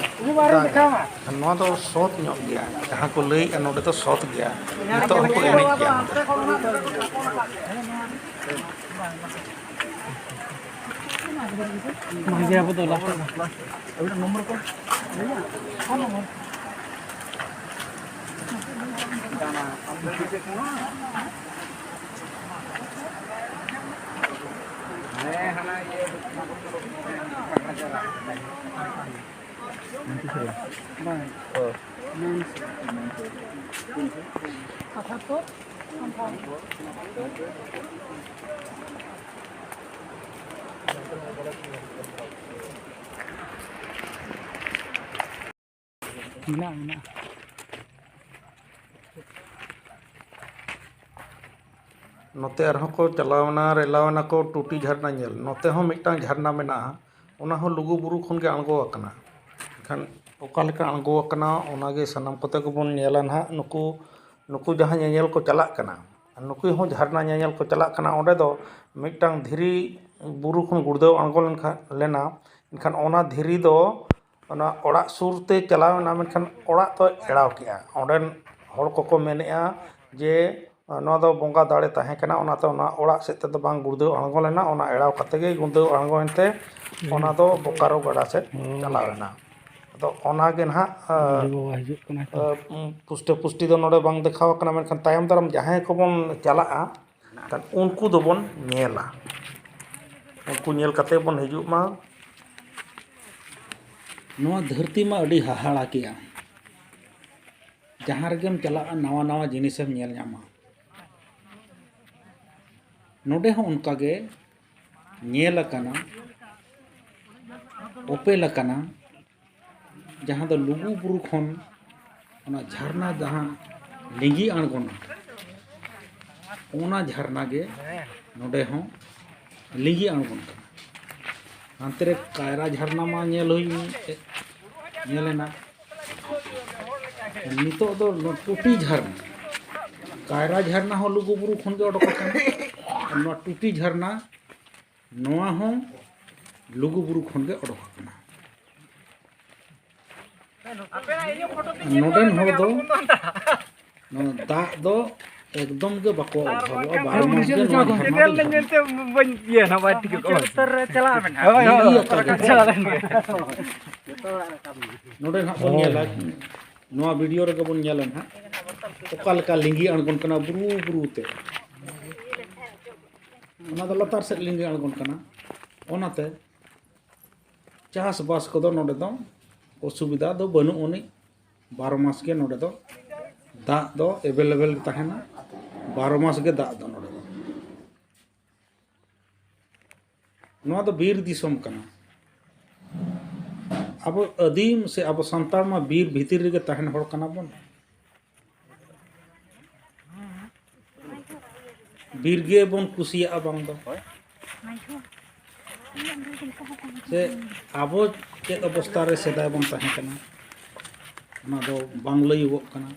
ᱫᱟᱜᱟᱭ᱾ ᱱᱚᱣᱟ ᱫᱚ ᱥᱚᱛ ᱧᱚᱜ ᱜᱮᱭᱟ, ᱡᱟᱦᱟᱸ ᱠᱚ ᱞᱟᱹᱭᱮᱫᱼᱟ ᱱᱚᱰᱮ ᱫᱚ ᱥᱚᱛ ᱜᱮᱭᱟ, ᱱᱤᱛᱚᱜ ᱦᱚᱸᱠᱚ ᱮᱱᱮᱡ ᱜᱮᱭᱟ ᱱᱚᱰᱮ᱾ ᱢᱟᱹᱡᱷᱤ ᱵᱟᱵᱟ ᱫᱚ ᱞᱟᱥᱴ ᱨᱮ᱾ ᱟᱹᱵᱤᱱᱟᱜ ᱱᱚᱢᱵᱚᱨ ᱠᱚ? Phone number. ᱢᱮᱱᱟᱜᱼᱟ, ᱢᱮᱱᱟᱜᱼᱟ᱾ ᱱᱚᱛᱮ ᱟᱨᱦᱚᱸ ᱠᱚ ᱪᱟᱞᱟᱣᱮᱱᱟ, ᱨᱮᱞᱟᱣᱮᱱᱟ ᱠᱚ ᱴᱩᱴᱤ ᱡᱷᱟᱨᱱᱟ ᱧᱮᱞ᱾ ᱱᱚᱛᱮ ᱦᱚᱸ ᱢᱤᱫᱴᱟᱝ ᱡᱷᱟᱨᱱᱟ ᱢᱮᱱᱟᱜᱼᱟ, ᱚᱱᱟ ᱦᱚᱸ ᱞᱩᱜᱩ ᱵᱩᱨᱩ ᱠᱷᱚᱱ ᱜᱮ ᱟᱬᱜᱚ ᱟᱠᱟᱱᱟ᱾ ᱮᱱᱠᱷᱟᱱ ᱚᱠᱟ ᱞᱮᱠᱟ ᱟᱬᱜᱚ ᱟᱠᱟᱱᱟ, ᱚᱱᱟ ᱜᱮ ᱥᱟᱱᱟᱢ ᱠᱚᱛᱮ ᱜᱮᱵᱚᱱ ᱧᱮᱞᱟ ᱱᱟᱦᱟᱜ᱾ ᱱᱩᱠᱩ, ᱱᱩᱠᱩ ᱡᱟᱦᱟᱸ ᱧᱮᱧᱮᱞ ᱠᱚ ᱪᱟᱞᱟᱜ ᱠᱟᱱᱟ, ᱱᱩᱠᱩ ᱦᱚᱸ ᱡᱷᱟᱨᱱᱟ ᱧᱮᱧᱮᱞ ᱠᱚ ᱪᱟᱞᱟᱜ ᱠᱟᱱᱟ᱾ ᱚᱸᱰᱮ ᱫᱚ ᱢᱤᱫᱴᱟᱝ ᱫᱷᱤᱨᱤ ᱵᱩᱨᱩ ᱠᱷᱚᱱ ᱜᱩᱲᱫᱟᱹᱣ ᱟᱬᱜᱚ ᱞᱮᱱᱠᱷᱟᱱ, ᱞᱮᱱᱟ, ᱮᱱᱠᱷᱟᱱ ᱚᱱᱟ ᱫᱷᱤᱨᱤ ᱫᱚ ᱚᱱᱟ ᱚᱲᱟᱜ ᱥᱩᱨ ᱛᱮ ᱪᱟᱞᱟᱣ ᱮᱱᱟ, ᱢᱮᱱᱠᱷᱟᱱ ᱚᱲᱟᱜ ᱫᱚ ᱮᱲᱟᱣ ᱠᱮᱜᱼᱟ᱾ ᱚᱸᱰᱮᱱ ᱦᱚᱲ ᱠᱚᱠᱚ ᱢᱮᱱᱮᱜᱼᱟ ᱡᱮ, ᱱᱚᱣᱟ ᱫᱚ ᱵᱚᱸᱜᱟ ᱫᱟᱲᱮ ᱛᱟᱦᱮᱸ ᱠᱟᱱᱟ, ᱚᱱᱟᱛᱮ ᱚᱱᱟ ᱚᱲᱟᱜ ᱥᱮᱫ ᱛᱮᱫᱚ ᱵᱟᱝ ᱜᱩᱲᱫᱟᱹᱣ ᱟᱬᱜᱚ ᱞᱮᱱᱟ, ᱚᱱᱟ ᱮᱲᱟᱣ ᱠᱟᱛᱮ ᱜᱮ ᱜᱩᱲᱫᱟᱹᱣ ᱟᱬᱜᱚᱭᱮᱱ ᱛᱮ ᱚᱱᱟ ᱫᱚ ᱵᱳᱠᱟᱨᱳ ᱜᱟᱰᱟ ᱥᱮᱫ ᱪᱟᱞᱟᱣ ᱮᱱᱟ᱾ ᱟᱫᱚ ᱚᱱᱟ ᱜᱮ ᱱᱟᱦᱟᱜ, ᱟᱹᱰᱤ ᱵᱟᱵᱟ ᱦᱤᱡᱩᱜ ᱠᱟᱱᱟᱭ ᱛᱚ᱾ ᱟᱹ, ᱯᱩᱥᱴᱟᱹ ᱯᱩᱥᱴᱤ ᱫᱚ ᱱᱚᱰᱮ ᱵᱟᱝ ᱫᱮᱠᱷᱟᱣ ᱟᱠᱟᱱᱟ, ᱢᱮᱱᱠᱷᱟᱱ ᱛᱟᱭᱚᱢ ᱫᱟᱨᱟᱢ ᱡᱟᱦᱟᱸᱭ ᱠᱚᱵᱚᱱ ᱪᱟᱞᱟᱜᱼᱟ, ᱠᱷᱟᱱ ᱩᱱᱠᱩ ᱫᱚᱵᱚᱱ ᱧᱮᱞᱟ, ᱩᱱᱠᱩ ᱧᱮᱞ ᱠᱟᱛᱮ ᱵᱚᱱ ᱦᱤᱡᱩᱜ ᱢᱟ᱾ ᱱᱚᱣᱟ ᱫᱷᱟᱹᱨᱛᱤ ᱢᱟ ᱟᱹᱰᱤ ᱦᱟᱦᱟᱲᱟ ᱠᱮᱜᱼᱟ, ᱡᱟᱦᱟᱸ ᱨᱮᱜᱮᱢ ᱪᱟᱞᱟᱜᱼᱟ, ᱱᱟᱣᱟ ᱱᱟᱣᱟ ᱡᱤᱱᱤᱥᱮᱢ ᱧᱮᱞ ᱧᱟᱢᱟ᱾ ᱱᱚᱰᱮ ᱦᱚᱸ ᱚᱱᱠᱟ ᱜᱮ ᱧᱮᱞ ᱟᱠᱟᱱᱟ, ᱚᱯᱮᱞ ᱟᱠᱟᱱᱟ, ᱡᱟᱦᱟᱸ ᱫᱚ ᱞᱩᱜᱩ ᱵᱩᱨᱩ ᱠᱷᱚᱱ ᱚᱱᱟ ᱡᱷᱟᱨᱱᱟ ᱡᱟᱦᱟᱸ ᱞᱤᱸᱜᱤ ᱟᱬᱜᱚᱱᱟ, ᱚᱱᱟ ᱡᱷᱟᱨᱱᱟ ᱜᱮ ᱱᱚᱰᱮ ᱦᱚᱸ ᱞᱤᱸᱜᱤ ᱟᱬᱜᱚᱱ ᱠᱟᱱᱟ᱾ ᱦᱟᱱᱛᱮ ᱨᱮ ᱠᱟᱭᱨᱟ ᱡᱷᱟᱨᱱᱟ ᱢᱟ ᱧᱮᱞ ᱦᱩᱭ, ᱧᱮᱞ ᱮᱱᱟ᱾ ᱱᱤᱛᱚᱜ ᱫᱚ ᱱᱚᱣᱟ ᱴᱩᱴᱤ ᱡᱷᱟᱨᱱᱟ, ᱠᱟᱭᱨᱟ ᱡᱷᱟᱨᱱᱟ ᱦᱚᱸ ᱞᱩᱜᱩ ᱵᱩᱨᱩ ᱠᱷᱚᱱ ᱜᱮ ᱚᱰᱚᱠ ᱟᱠᱟᱱᱟ᱾ ᱟᱨ ᱱᱚᱣᱟ ᱴᱩᱴᱤ ᱡᱷᱟᱨᱱᱟ, ᱱᱚᱣᱟ ᱦᱚᱸ ᱞᱩᱜᱩ ᱵᱩᱨᱩ ᱠᱷᱚᱱ ᱜᱮ ᱚᱰᱚᱠ ᱟᱠᱟᱱᱟ᱾ ᱱᱚᱰᱮᱱ ᱦᱚᱲ ᱫᱚ ᱱᱚᱣᱟ ᱫᱟᱜ ᱫᱚ ᱮᱠᱫᱚᱢ ᱜᱮ ᱵᱟᱠᱚ ᱚᱵᱷᱟᱵᱚᱜᱼᱟ, ᱵᱟᱨᱚ ᱢᱟᱥ ᱜᱮ ᱱᱚᱣᱟ ᱡᱷᱟᱨᱱᱟ ᱫᱚ ᱡᱷᱟᱨᱱᱟ᱾ ᱧᱮᱞᱛᱮ ᱵᱟᱹᱧ ᱤᱭᱟᱹ ᱱᱟ, ᱵᱟᱭ ᱴᱷᱤᱠᱚᱜ ᱠᱟᱱᱟ᱾ ᱩᱛᱟᱹᱨ ᱨᱮ ᱪᱟᱞᱟᱣ ᱢᱮᱱᱟᱜᱼᱟ᱾ ᱦᱳᱭ, ᱦᱳᱭ, ᱦᱳᱭ᱾ ᱪᱟᱞᱟᱣ ᱞᱮᱱ ᱜᱮ᱾ ᱱᱚᱰᱮ ᱱᱟᱦᱟᱜ ᱵᱚᱱ ᱧᱮᱞᱟ, ᱱᱚᱣᱟ ᱵᱷᱤᱰᱤᱭᱳ ᱨᱮᱜᱮ ᱵᱚᱱ ᱧᱮᱞᱟ ᱱᱟᱦᱟᱜ, ᱚᱠᱟ ᱞᱮᱠᱟ ᱞᱤᱸᱜᱤ ᱟᱬᱜᱚᱱ ᱠᱟᱱᱟ ᱵᱩᱨᱩ ᱵᱩᱨᱩ ᱛᱮ᱾ ᱚᱱᱟ ᱫᱚ ᱞᱟᱛᱟᱨ ᱥᱮᱫ ᱞᱤᱸᱜᱤ ᱟᱬᱜᱚᱱ ᱠᱟᱱᱟ᱾ ᱚᱱᱟᱛᱮ ᱪᱟᱥᱵᱟᱥ ᱠᱚᱫᱚ ᱱᱚᱰᱮ ᱫᱚ ᱚᱥᱩᱵᱤᱫᱷᱟ ᱫᱚ ᱵᱟᱹᱱᱩᱜ ᱟᱹᱱᱤᱡ᱾ ᱵᱟᱨᱚ ᱢᱟᱥ ᱜᱮ ᱱᱚᱰᱮ ᱫᱚ ᱫᱟᱜ ᱫᱚ ᱮᱵᱮᱞᱮᱵᱮᱞ ᱜᱮ ᱛᱟᱦᱮᱱᱟ᱾ ᱵᱟᱨᱚ ᱢᱟᱥ ᱜᱮ ᱫᱟᱜ ᱫᱚ ᱱᱚᱰᱮ ᱫᱚ᱾ ᱱᱚᱣᱟ ᱫᱚ ᱵᱤᱨ ᱫᱤᱥᱚᱢ ᱠᱟᱱᱟ᱾ ᱟᱵᱚ ᱟᱹᱫᱤᱢ ᱥᱮ ᱟᱵᱚ ᱥᱟᱱᱛᱟᱲ ᱢᱟ ᱵᱤᱨ ᱵᱷᱤᱛᱤᱨ ᱨᱮᱜᱮ ᱛᱟᱦᱮᱱ ᱦᱚᱲ ᱠᱟᱱᱟ ᱵᱚᱱ᱾ ᱵᱤᱨ ᱜᱮ ᱵᱚᱱ ᱠᱩᱥᱤᱭᱟᱜᱼᱟ ᱵᱟᱝ ᱫᱚ᱾ ᱥᱮ ᱟᱵᱚ ᱪᱮᱫ ᱚᱵᱚᱥᱛᱷᱟ ᱨᱮ ᱥᱮᱫᱟᱭ ᱵᱚᱱ ᱛᱟᱦᱮᱸ ᱠᱟᱱᱟ, ᱚᱱᱟ ᱫᱚ ᱵᱟᱝ ᱞᱟᱹᱭᱚᱜᱚᱜ ᱠᱟᱱᱟ᱾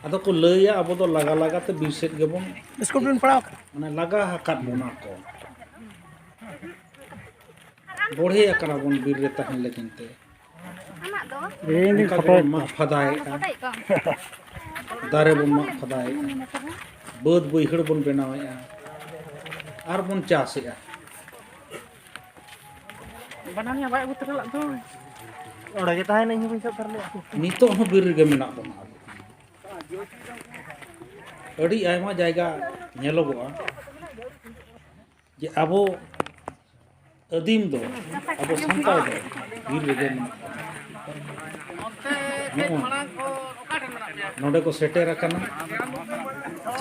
ᱟᱫᱚ ᱠᱚ ᱞᱟᱹᱭᱟ ᱟᱵᱚ ᱫᱚ ᱞᱟᱜᱟ ᱞᱟᱜᱟ ᱛᱮ ᱵᱤᱨ ᱥᱮᱫ ᱜᱮᱵᱚᱱ ᱤᱥᱠᱩᱞ ᱨᱮᱵᱤᱱ ᱯᱟᱲᱦᱟᱣ ᱠᱟᱱᱟ? ᱢᱟᱱᱮ ᱞᱟᱜᱟ ᱟᱠᱟᱫ ᱵᱚᱱᱟ ᱠᱚ᱾ ᱵᱚᱲᱦᱮ ᱟᱠᱟᱱᱟ ᱵᱚᱱ ᱵᱤᱨ ᱨᱮ ᱛᱟᱦᱮᱱ ᱞᱟᱹᱜᱤᱫ ᱛᱮ᱾ ᱤᱧ ᱫᱩᱧ ᱚᱱᱠᱟ ᱯᱷᱳᱴᱳᱭᱮᱫ ᱜᱮᱵᱚᱱ ᱢᱟᱜ ᱯᱷᱟᱫᱟᱭᱮᱫᱼᱟ᱾ ᱫᱟᱨᱮ ᱵᱚᱱ ᱢᱟᱜ ᱯᱷᱟᱫᱟᱭᱮᱫᱼᱟ᱾ ᱵᱟᱹᱫᱽ ᱵᱟᱹᱭᱦᱟᱹᱲ ᱵᱚᱱ ᱵᱮᱱᱟᱣᱮᱫᱼᱟ᱾ ᱟᱨ ᱵᱚᱱ ᱪᱟᱥᱮᱫᱼᱟ᱾ ᱵᱟᱱᱟᱢ ᱭᱟ ᱵᱟᱭ ᱟᱹᱜᱩ ᱛᱚᱨᱟ ᱞᱮᱫ ᱫᱚ᱾ ᱚᱸᱰᱮ ᱜᱮ ᱛᱟᱦᱮᱱᱟ, ᱤᱧ ᱦᱚᱸ ᱵᱟᱹᱧ ᱥᱟᱵ ᱛᱟᱨᱟ ᱞᱮᱫᱼᱟ᱾ ᱱᱤᱛᱚᱜ ᱦᱚᱸ ᱵᱤᱨ ᱨᱮᱜᱮ ᱢᱮᱱᱟᱜ ᱵᱚᱱᱟ᱾ ᱟᱹᱰᱤ ᱟᱭᱢᱟ ᱡᱟᱭᱜᱟ ᱧᱮᱞᱚᱜᱚᱜᱼᱟ ᱡᱮ ᱟᱵᱚ ᱟᱹᱫᱤᱢ ᱫᱚ, ᱟᱵᱚ ᱥᱟᱱᱛᱟᱲ ᱫᱚ ᱵᱤᱨ ᱨᱮᱜᱮ ᱢᱮᱱᱟᱜ ᱵᱚᱱᱟ᱾ ᱱᱚᱜᱼᱚᱭ ᱱᱚᱰᱮ ᱠᱚ ᱥᱮᱴᱮᱨ ᱟᱠᱟᱱᱟ,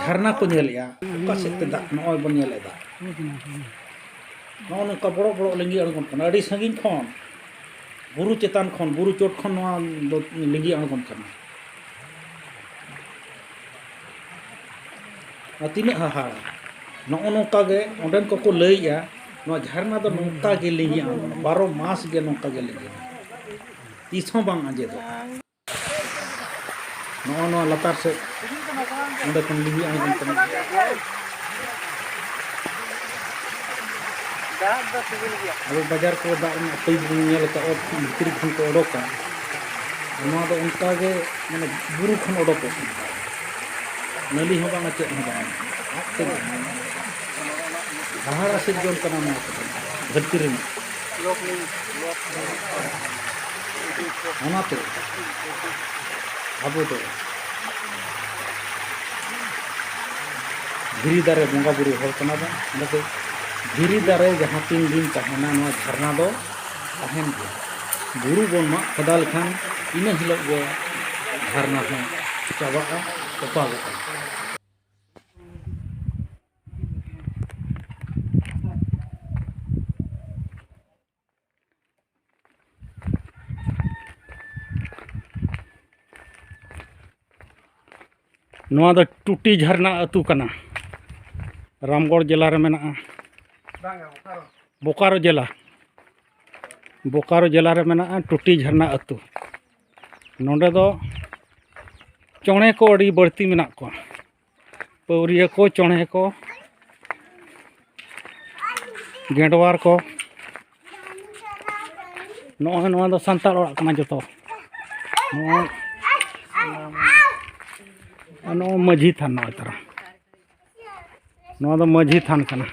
ᱡᱷᱟᱨᱱᱟ ᱠᱚ ᱧᱮᱞᱮᱜᱼᱟ᱾ ᱚᱠᱟ ᱥᱮᱫ ᱛᱮ ᱫᱟᱜ, ᱱᱚᱜᱼᱚᱭ ᱵᱚᱱ ᱧᱮᱞᱮᱫ ᱫᱟᱜ, ᱱᱚᱜᱼᱚ ᱱᱚᱝᱠᱟ ᱵᱚᱲᱚ ᱵᱚᱲᱚ ᱞᱤᱸᱜᱤ ᱟᱬᱜᱚᱱ ᱠᱟᱱᱟ᱾ ᱟᱹᱰᱤ ᱥᱟᱺᱜᱤᱧ ᱠᱷᱚᱱ, ᱵᱩᱨᱩ ᱪᱮᱛᱟᱱ ᱠᱷᱚᱱ, ᱵᱩᱨᱩ ᱪᱚᱴ ᱠᱷᱚᱱ ᱱᱚᱣᱟ ᱫᱚ ᱞᱤᱸᱜᱤ ᱟᱬᱜᱚᱱ ᱠᱟᱱᱟ᱾ ᱟᱨ ᱛᱤᱱᱟᱹᱜ ᱦᱟᱦᱟᱲᱟ! ᱱᱚᱜᱼᱚ ᱱᱚᱝᱠᱟ ᱜᱮ ᱚᱸᱰᱮᱱ ᱠᱚᱠᱚ ᱞᱟᱹᱭᱮᱜᱼᱟ, ᱱᱚᱣᱟ ᱡᱷᱟᱨᱱᱟ ᱫᱚ ᱱᱚᱝᱠᱟ ᱜᱮ ᱞᱤᱸᱜᱤ ᱟᱬᱜᱚᱱᱟ, ᱵᱟᱨᱚ ᱢᱟᱥ ᱜᱮ ᱱᱚᱝᱠᱟ ᱜᱮ ᱞᱤᱸᱜᱤᱱᱟ, ᱛᱤᱥ ᱦᱚᱸ ᱵᱟᱝ ᱟᱸᱡᱮᱫᱚᱜᱼᱟ᱾ ᱱᱚᱜᱼᱚ ᱱᱚᱣᱟ ᱞᱟᱛᱟᱨ ᱥᱮᱫ ᱚᱸᱰᱮ ᱠᱷᱚᱱ ᱞᱤᱸᱜᱤ ᱟᱬᱜᱚᱱ ᱠᱟᱱᱟ᱾ ᱫᱟᱜ ᱫᱚ ᱥᱤᱵᱤᱞ ᱜᱮᱭᱟ᱾ ᱟᱵᱚ ᱵᱟᱡᱟᱨ ᱠᱚᱨᱮ ᱫᱟᱜ ᱨᱮᱱᱟᱜ ᱯᱟᱭᱤᱯ ᱵᱚᱱ ᱧᱮᱞ ᱟᱠᱟᱫ, ᱚᱛ ᱵᱷᱤᱛᱨᱤ ᱠᱷᱚᱱ ᱠᱚ ᱚᱰᱚᱠᱟ᱾ ᱱᱚᱣᱟ ᱫᱚ ᱚᱱᱠᱟ ᱜᱮ, ᱢᱟᱱᱮ, ᱵᱩᱨᱩ ᱠᱷᱚᱱ ᱚᱰᱚᱠᱚᱜ ᱠᱟᱱᱟ᱾ ᱱᱟᱹᱞᱤ ᱦᱚᱸ ᱵᱟᱝᱟ, ᱪᱮᱫ ᱦᱚᱸ ᱵᱟᱝᱟ, ᱟᱡ ᱛᱮᱜᱮ᱾ ᱦᱟᱦᱟᱲᱟ ᱥᱤᱨᱡᱚᱱ ᱠᱟᱱᱟ ᱱᱚᱣᱟ ᱠᱚᱫᱚ, ᱫᱷᱟᱹᱨᱛᱤ ᱨᱮᱱᱟᱜ᱾ ᱚᱱᱟᱛᱮ ᱟᱵᱚ ᱫᱚ ᱫᱷᱤᱨᱤ ᱫᱟᱨᱮ ᱵᱚᱸᱜᱟ ᱵᱩᱨᱩ ᱦᱚᱲ ᱠᱟᱱᱟ ᱵᱚᱱ᱾ ᱚᱱᱟᱛᱮ ᱫᱷᱤᱨᱤ ᱫᱟᱨᱮ ᱡᱟᱦᱟᱸ ᱛᱤᱱ ᱫᱤᱱ ᱛᱟᱦᱮᱱᱟ, ᱱᱚᱣᱟ ᱡᱷᱟᱨᱱᱟ ᱫᱚ ᱛᱟᱦᱮᱱ ᱜᱮᱭᱟ᱾ ᱵᱩᱨᱩ ᱵᱚᱱ ᱢᱟᱜ ᱯᱷᱟᱫᱟ ᱞᱮᱠᱷᱟᱱ ᱤᱱᱟᱹ ᱦᱤᱞᱳᱜ ᱜᱮ ᱡᱷᱟᱨᱱᱟ ᱦᱚᱸ ᱪᱟᱵᱟᱜᱼᱟ, ᱛᱚᱯᱟᱜᱚᱜᱼᱟ᱾ ᱱᱚᱣᱟ ᱫᱚ ᱴᱩᱴᱤ ᱡᱷᱟᱨᱱᱟ ᱟᱹᱛᱩ ᱠᱟᱱᱟ, ᱨᱟᱢᱜᱚᱲ ᱡᱮᱞᱟ ᱨᱮ ᱢᱮᱱᱟᱜᱼᱟ᱾ ᱵᱳᱠᱟᱨᱳ ᱡᱮᱞᱟ, ᱵᱳᱠᱟᱨᱳ ᱡᱮᱞᱟ ᱨᱮ ᱢᱮᱱᱟᱜᱼᱟ ᱴᱩᱴᱤ ᱡᱷᱟᱨᱱᱟ ᱟᱹᱛᱩ᱾ ᱱᱚᱰᱮ ᱫᱚ ᱪᱚᱬᱮ ᱠᱚ ᱟᱹᱰᱤ ᱵᱟᱹᱲᱛᱤ ᱢᱮᱱᱟᱜ ᱠᱚᱣᱟ, ᱯᱟᱹᱣᱨᱤᱭᱟᱹ ᱠᱚ, ᱪᱚᱬᱮ ᱠᱚ, ᱜᱮᱸᱰᱣᱟᱨ ᱠᱚ᱾ ᱱᱚᱜᱼᱚᱭ ᱱᱚᱣᱟ ᱫᱚ ᱥᱟᱱᱛᱟᱲ ᱚᱲᱟᱜ ᱠᱟᱱᱟ ᱡᱚᱛᱚ᱾ ᱱᱚᱜᱼᱚᱭ, ᱟᱨ ᱱᱚᱜᱼᱚᱭ ᱢᱟᱹᱡᱷᱤ ᱛᱷᱟᱱ, ᱱᱚᱜᱼᱚᱭ ᱛᱟᱨᱟ, ᱱᱚᱣᱟ ᱫᱚ ᱢᱟᱹᱡᱷᱤ ᱛᱷᱟᱱ ᱠᱟᱱᱟ᱾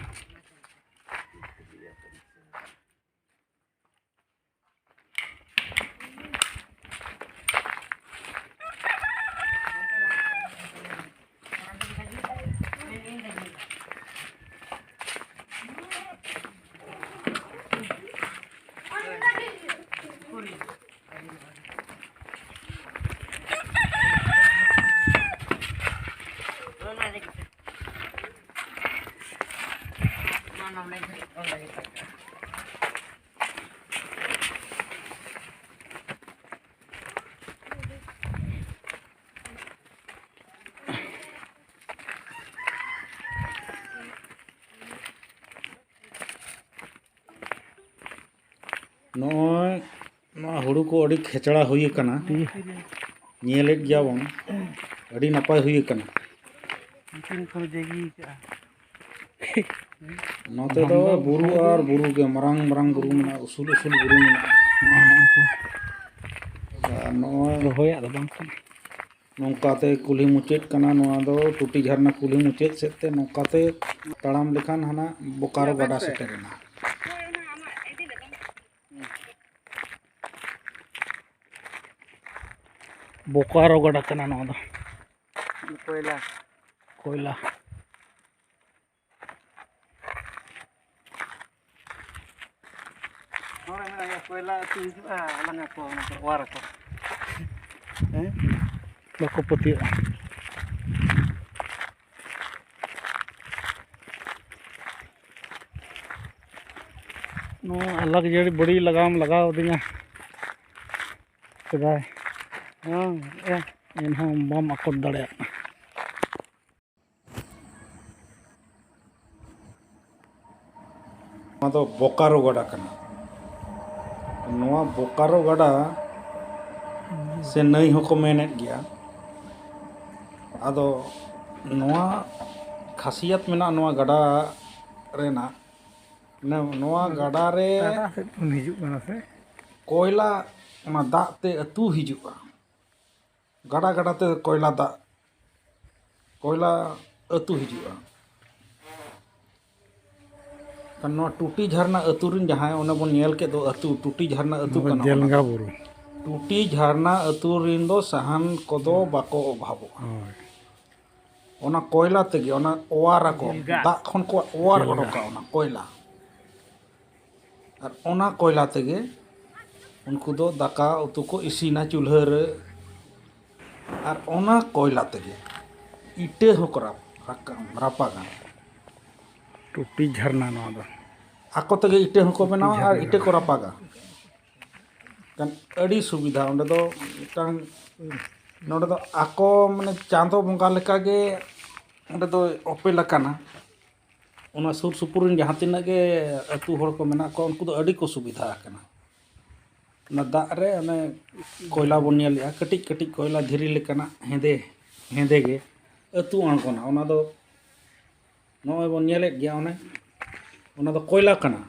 ᱱᱚᱜᱼᱚᱭ ᱱᱚᱣᱟ ᱦᱩᱲᱩ ᱠᱚ ᱟᱹᱰᱤ ᱠᱷᱮᱪᱲᱟ ᱦᱩᱭ ᱟᱠᱟᱱᱟ, ᱧᱮᱞᱮᱫ ᱜᱮᱭᱟ ᱵᱚᱱ, ᱟᱹᱰᱤ ᱱᱟᱯᱟᱭ ᱦᱩᱭ ᱟᱠᱟᱱᱟ᱾ ᱢᱮᱥᱤᱱ ᱠᱚ ᱡᱟᱹᱜᱤ ᱠᱟᱜᱼᱟ᱾ ᱱᱚᱛᱮ ᱫᱚ ᱵᱩᱨᱩ ᱟᱨ ᱵᱩᱨᱩ ᱜᱮ, ᱢᱟᱨᱟᱝ ᱢᱟᱨᱟᱝ ᱵᱩᱨᱩ ᱢᱮᱱᱟᱜᱼᱟ, ᱩᱥᱩᱞ ᱩᱥᱩᱞ ᱵᱩᱨᱩ ᱢᱮᱱᱟᱜᱼᱟ᱾ ᱟᱨ ᱱᱚᱜᱼᱚᱭ ᱨᱚᱦᱚᱭᱟᱜ ᱫᱚ ᱵᱟᱝ ᱠᱟᱱᱟ᱾ ᱱᱚᱝᱠᱟᱛᱮ ᱠᱩᱞᱦᱤ ᱢᱩᱪᱟᱹᱫ ᱠᱟᱱᱟ, ᱱᱚᱣᱟ ᱫᱚ ᱴᱩᱴᱤ ᱡᱷᱟᱨᱱᱟ ᱠᱩᱞᱦᱤ ᱢᱩᱪᱟᱹᱫ ᱥᱮᱫ ᱛᱮ ᱱᱚᱝᱠᱟᱛᱮ ᱛᱟᱲᱟᱢ ᱞᱮᱠᱷᱟᱱ ᱦᱟᱱᱟ ᱵᱳᱠᱟᱨᱳ ᱜᱟᱰᱟ ᱥᱮᱴᱮᱨᱮᱱᱟ᱾ ᱵᱳᱠᱟᱨᱳ ᱜᱟᱰᱟ ᱠᱟᱱᱟ ᱱᱚᱣᱟ ᱫᱚ᱾ ᱠᱚᱭᱞᱟ᱾ ᱠᱚᱭᱞᱟ᱾ ᱱᱚᱰᱮ ᱢᱮᱱᱟᱜ ᱜᱮᱭᱟ, ᱠᱚᱭᱞᱟ ᱟᱹᱛᱩ ᱦᱤᱡᱩᱜᱼᱟ, ᱟᱞᱟᱝ ᱟᱠᱚ ᱚᱱᱟ ᱠᱚ ᱚᱣᱟᱨ ᱟᱠᱚ᱾ ᱦᱮᱸ? ᱵᱟᱠᱚ ᱯᱟᱹᱛᱭᱟᱹᱜᱼᱟ᱾ ᱱᱚᱣᱟ ᱟᱞᱟᱜᱽ ᱡᱟᱹᱲᱤ ᱵᱟᱹᱲᱤ ᱞᱟᱜᱟᱣ ᱞᱟᱜᱟᱣ ᱟᱹᱫᱤᱧᱟ ᱥᱮᱫᱟᱭ᱾ ᱦᱮᱸ, ᱮ, ᱮᱱᱦᱚᱸ ᱵᱟᱢ ᱟᱠᱚᱴ ᱫᱟᱲᱮᱭᱟᱜ ᱠᱟᱱᱟ᱾ ᱱᱚᱣᱟ ᱫᱚ ᱵᱳᱠᱟᱨᱳ ᱜᱟᱰᱟ ᱠᱟᱱᱟ᱾ ᱱᱚᱣᱟ ᱵᱳᱠᱟᱨᱳ ᱜᱟᱰᱟ ᱥᱮ ᱱᱟᱹᱭ ᱦᱚᱸᱠᱚ ᱢᱮᱱᱮᱫ ᱜᱮᱭᱟ᱾ ᱟᱫᱚ ᱱᱚᱣᱟ ᱠᱷᱟᱥᱤᱭᱟᱛ ᱢᱮᱱᱟᱜᱼᱟ ᱱᱚᱣᱟ ᱜᱟᱰᱟ ᱨᱮᱱᱟᱜ, ᱱᱚᱣᱟ ᱜᱟᱰᱟ ᱨᱮ ᱜᱟᱰᱟ ᱥᱮᱫ ᱠᱷᱚᱱ ᱦᱤᱡᱩᱜ ᱠᱟᱱᱟ ᱥᱮ? ᱠᱚᱭᱞᱟ ᱚᱱᱟ ᱫᱟᱜ ᱛᱮ ᱟᱹᱛᱩ ᱦᱤᱡᱩᱜᱼᱟ᱾ ᱜᱟᱰᱟ ᱜᱟᱰᱟ ᱛᱮ ᱠᱚᱭᱞᱟ ᱫᱟᱜ, ᱠᱚᱭᱞᱟ ᱟᱹᱛᱩ ᱦᱤᱡᱩᱜᱼᱟ᱾ ᱠᱷᱟᱱ ᱱᱚᱣᱟ ᱴᱩᱴᱤ ᱡᱷᱟᱨᱱᱟ ᱟᱹᱛᱩ ᱨᱮᱱ ᱡᱟᱦᱟᱸᱭ ᱚᱱᱮ ᱵᱚᱱ ᱧᱮᱞ ᱠᱮᱫ ᱫᱚ ᱟᱹᱛᱩ, ᱴᱩᱴᱤ ᱡᱷᱟᱨᱱᱟ ᱟᱹᱛᱩ ᱱᱚᱣᱟ ᱠᱟᱱᱟ ᱚᱱᱟ ᱡᱮᱞᱜᱟ ᱫᱚ᱾ ᱵᱩᱨᱩ᱾ ᱴᱩᱴᱤ ᱡᱷᱟᱨᱱᱟ ᱟᱹᱛᱩ ᱨᱮᱱ ᱫᱚ ᱥᱟᱦᱟᱱ ᱠᱚᱫᱚ ᱵᱟᱠᱚ ᱚᱵᱷᱟᱵᱚᱜᱼᱟ᱾ ᱦᱳᱭ᱾ ᱚᱱᱟ ᱠᱚᱭᱞᱟ ᱛᱮᱜᱮ, ᱚᱱᱟ ᱚᱣᱟᱨ ᱟᱠᱚ, ᱡᱮᱞᱜᱟ᱾ ᱫᱟᱜ ᱠᱷᱚᱱ ᱠᱚ ᱚᱣᱟᱨ ᱡᱮᱞᱜᱟ᱾ ᱚᱰᱚᱠᱟ ᱚᱱᱟ ᱠᱚᱭᱞᱟ᱾ ᱟᱨ ᱚᱱᱟ ᱠᱚᱭᱞᱟ ᱛᱮᱜᱮ ᱩᱱᱠᱩ ᱫᱚ ᱫᱟᱠᱟ ᱩᱛᱩ ᱠᱚ ᱤᱥᱤᱱᱟ ᱪᱩᱞᱦᱟᱹ ᱨᱮ᱾ ᱟᱨ ᱚᱱᱟ ᱠᱚᱭᱞᱟ ᱛᱮᱜᱮ ᱤᱴᱟᱹ ᱦᱚᱸᱠᱚ ᱨᱟᱯ-, ᱨᱟᱠᱟᱵ, ᱨᱟᱯᱟᱜᱟ᱾ ᱴᱩᱴᱤ ᱡᱷᱟᱨᱱᱟ ᱱᱚᱣᱟ ᱫᱚ᱾ ᱟᱠᱚ ᱛᱮᱜᱮ ᱤᱴᱟᱹ ᱦᱚᱸᱠᱚ ᱴᱩᱴᱤ ᱵᱮᱱᱟᱣᱟ ᱟᱨ ᱡᱷᱟᱨᱱᱟ᱾ ᱤᱴᱟᱹ ᱠᱚ ᱨᱟᱯᱟᱜᱟ᱾ ᱠᱷᱟᱱ ᱟᱹᱰᱤ ᱥᱩᱵᱤᱫᱷᱟ ᱚᱸᱰᱮ ᱫᱚ ᱢᱤᱫᱴᱟᱝ, ᱱᱚᱰᱮ ᱫᱚ ᱟᱠᱚ ᱢᱟᱱᱮ ᱪᱟᱸᱫᱚ ᱵᱚᱸᱜᱟ ᱞᱮᱠᱟᱜᱮ ᱚᱸᱰᱮ ᱫᱚ ᱚᱯᱮᱞ ᱟᱠᱟᱱᱟ᱾ ᱚᱱᱟ ᱥᱩᱨ ᱥᱩᱯᱩᱨ ᱨᱮᱱ ᱡᱟᱦᱟᱸ ᱛᱤᱱᱟᱹᱜ ᱜᱮ ᱟᱹᱛᱩ ᱦᱚᱲ ᱠᱚ ᱢᱮᱱᱟᱜ ᱠᱚᱣᱟ, ᱩᱱᱠᱩ ᱫᱚ ᱟᱹᱰᱤ ᱠᱚ ᱥᱩᱵᱤᱫᱷᱟ ᱟᱠᱟᱱᱟ᱾ ᱚᱱᱟ ᱫᱟᱜ ᱨᱮ ᱚᱱᱮ ᱠᱚᱭᱞᱟ ᱵᱚᱱ ᱧᱮᱞᱮᱜᱼᱟ, ᱠᱟᱹᱴᱤᱡ ᱠᱟᱹᱴᱤᱡ ᱠᱚᱭᱞᱟ ᱫᱷᱤᱨᱤ ᱞᱮᱠᱟᱱᱟᱜ ᱦᱮᱸᱫᱮ, ᱦᱮᱸᱫᱮ ᱜᱮ ᱟᱹᱛᱩ ᱟᱬᱜᱚᱱᱟ᱾ ᱚᱱᱟ ᱫᱚ ᱱᱚᱜᱼᱚᱭ ᱵᱚᱱ ᱧᱮᱞᱮᱫ ᱜᱮᱭᱟ, ᱚᱱᱮ ᱚᱱᱟ ᱫᱚ ᱠᱚᱭᱞᱟ ᱠᱟᱱᱟ᱾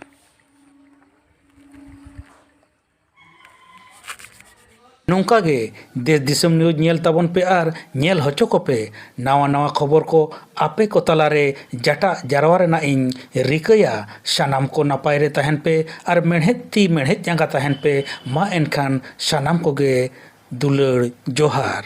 ᱱᱚᱝᱠᱟ ᱜᱮ ᱫᱮᱥ ᱫᱤᱥᱚᱢ ᱱᱤᱭᱩᱡᱽ ᱧᱮᱞ ᱛᱟᱵᱚᱱ ᱯᱮ ᱟᱨ ᱧᱮᱞ ᱦᱚᱪᱚ ᱠᱚᱯᱮ᱾ ᱱᱟᱣᱟ ᱱᱟᱣᱟ ᱠᱷᱚᱵᱚᱨ ᱠᱚ ᱟᱯᱮ ᱠᱚ ᱛᱟᱞᱟᱨᱮ ᱡᱟᱴᱟᱜ ᱡᱟᱨᱣᱟ ᱨᱮᱱᱟᱜ ᱤᱧ ᱨᱤᱠᱟᱹᱭᱟ᱾ ᱥᱟᱱᱟᱢ ᱠᱚ ᱱᱟᱯᱟᱭ ᱨᱮ ᱛᱟᱦᱮᱱ ᱯᱮ ᱟᱨ ᱢᱮᱬᱦᱮᱫ ᱛᱤ ᱢᱮᱬᱦᱮᱫ ᱡᱟᱸᱜᱟ ᱛᱟᱦᱮᱱ ᱯᱮ᱾ ᱢᱟ ᱮᱱᱠᱷᱟᱱ ᱥᱟᱱᱟᱢ ᱠᱚᱜᱮ ᱫᱩᱞᱟᱹᱲ ᱡᱚᱦᱟᱨ᱾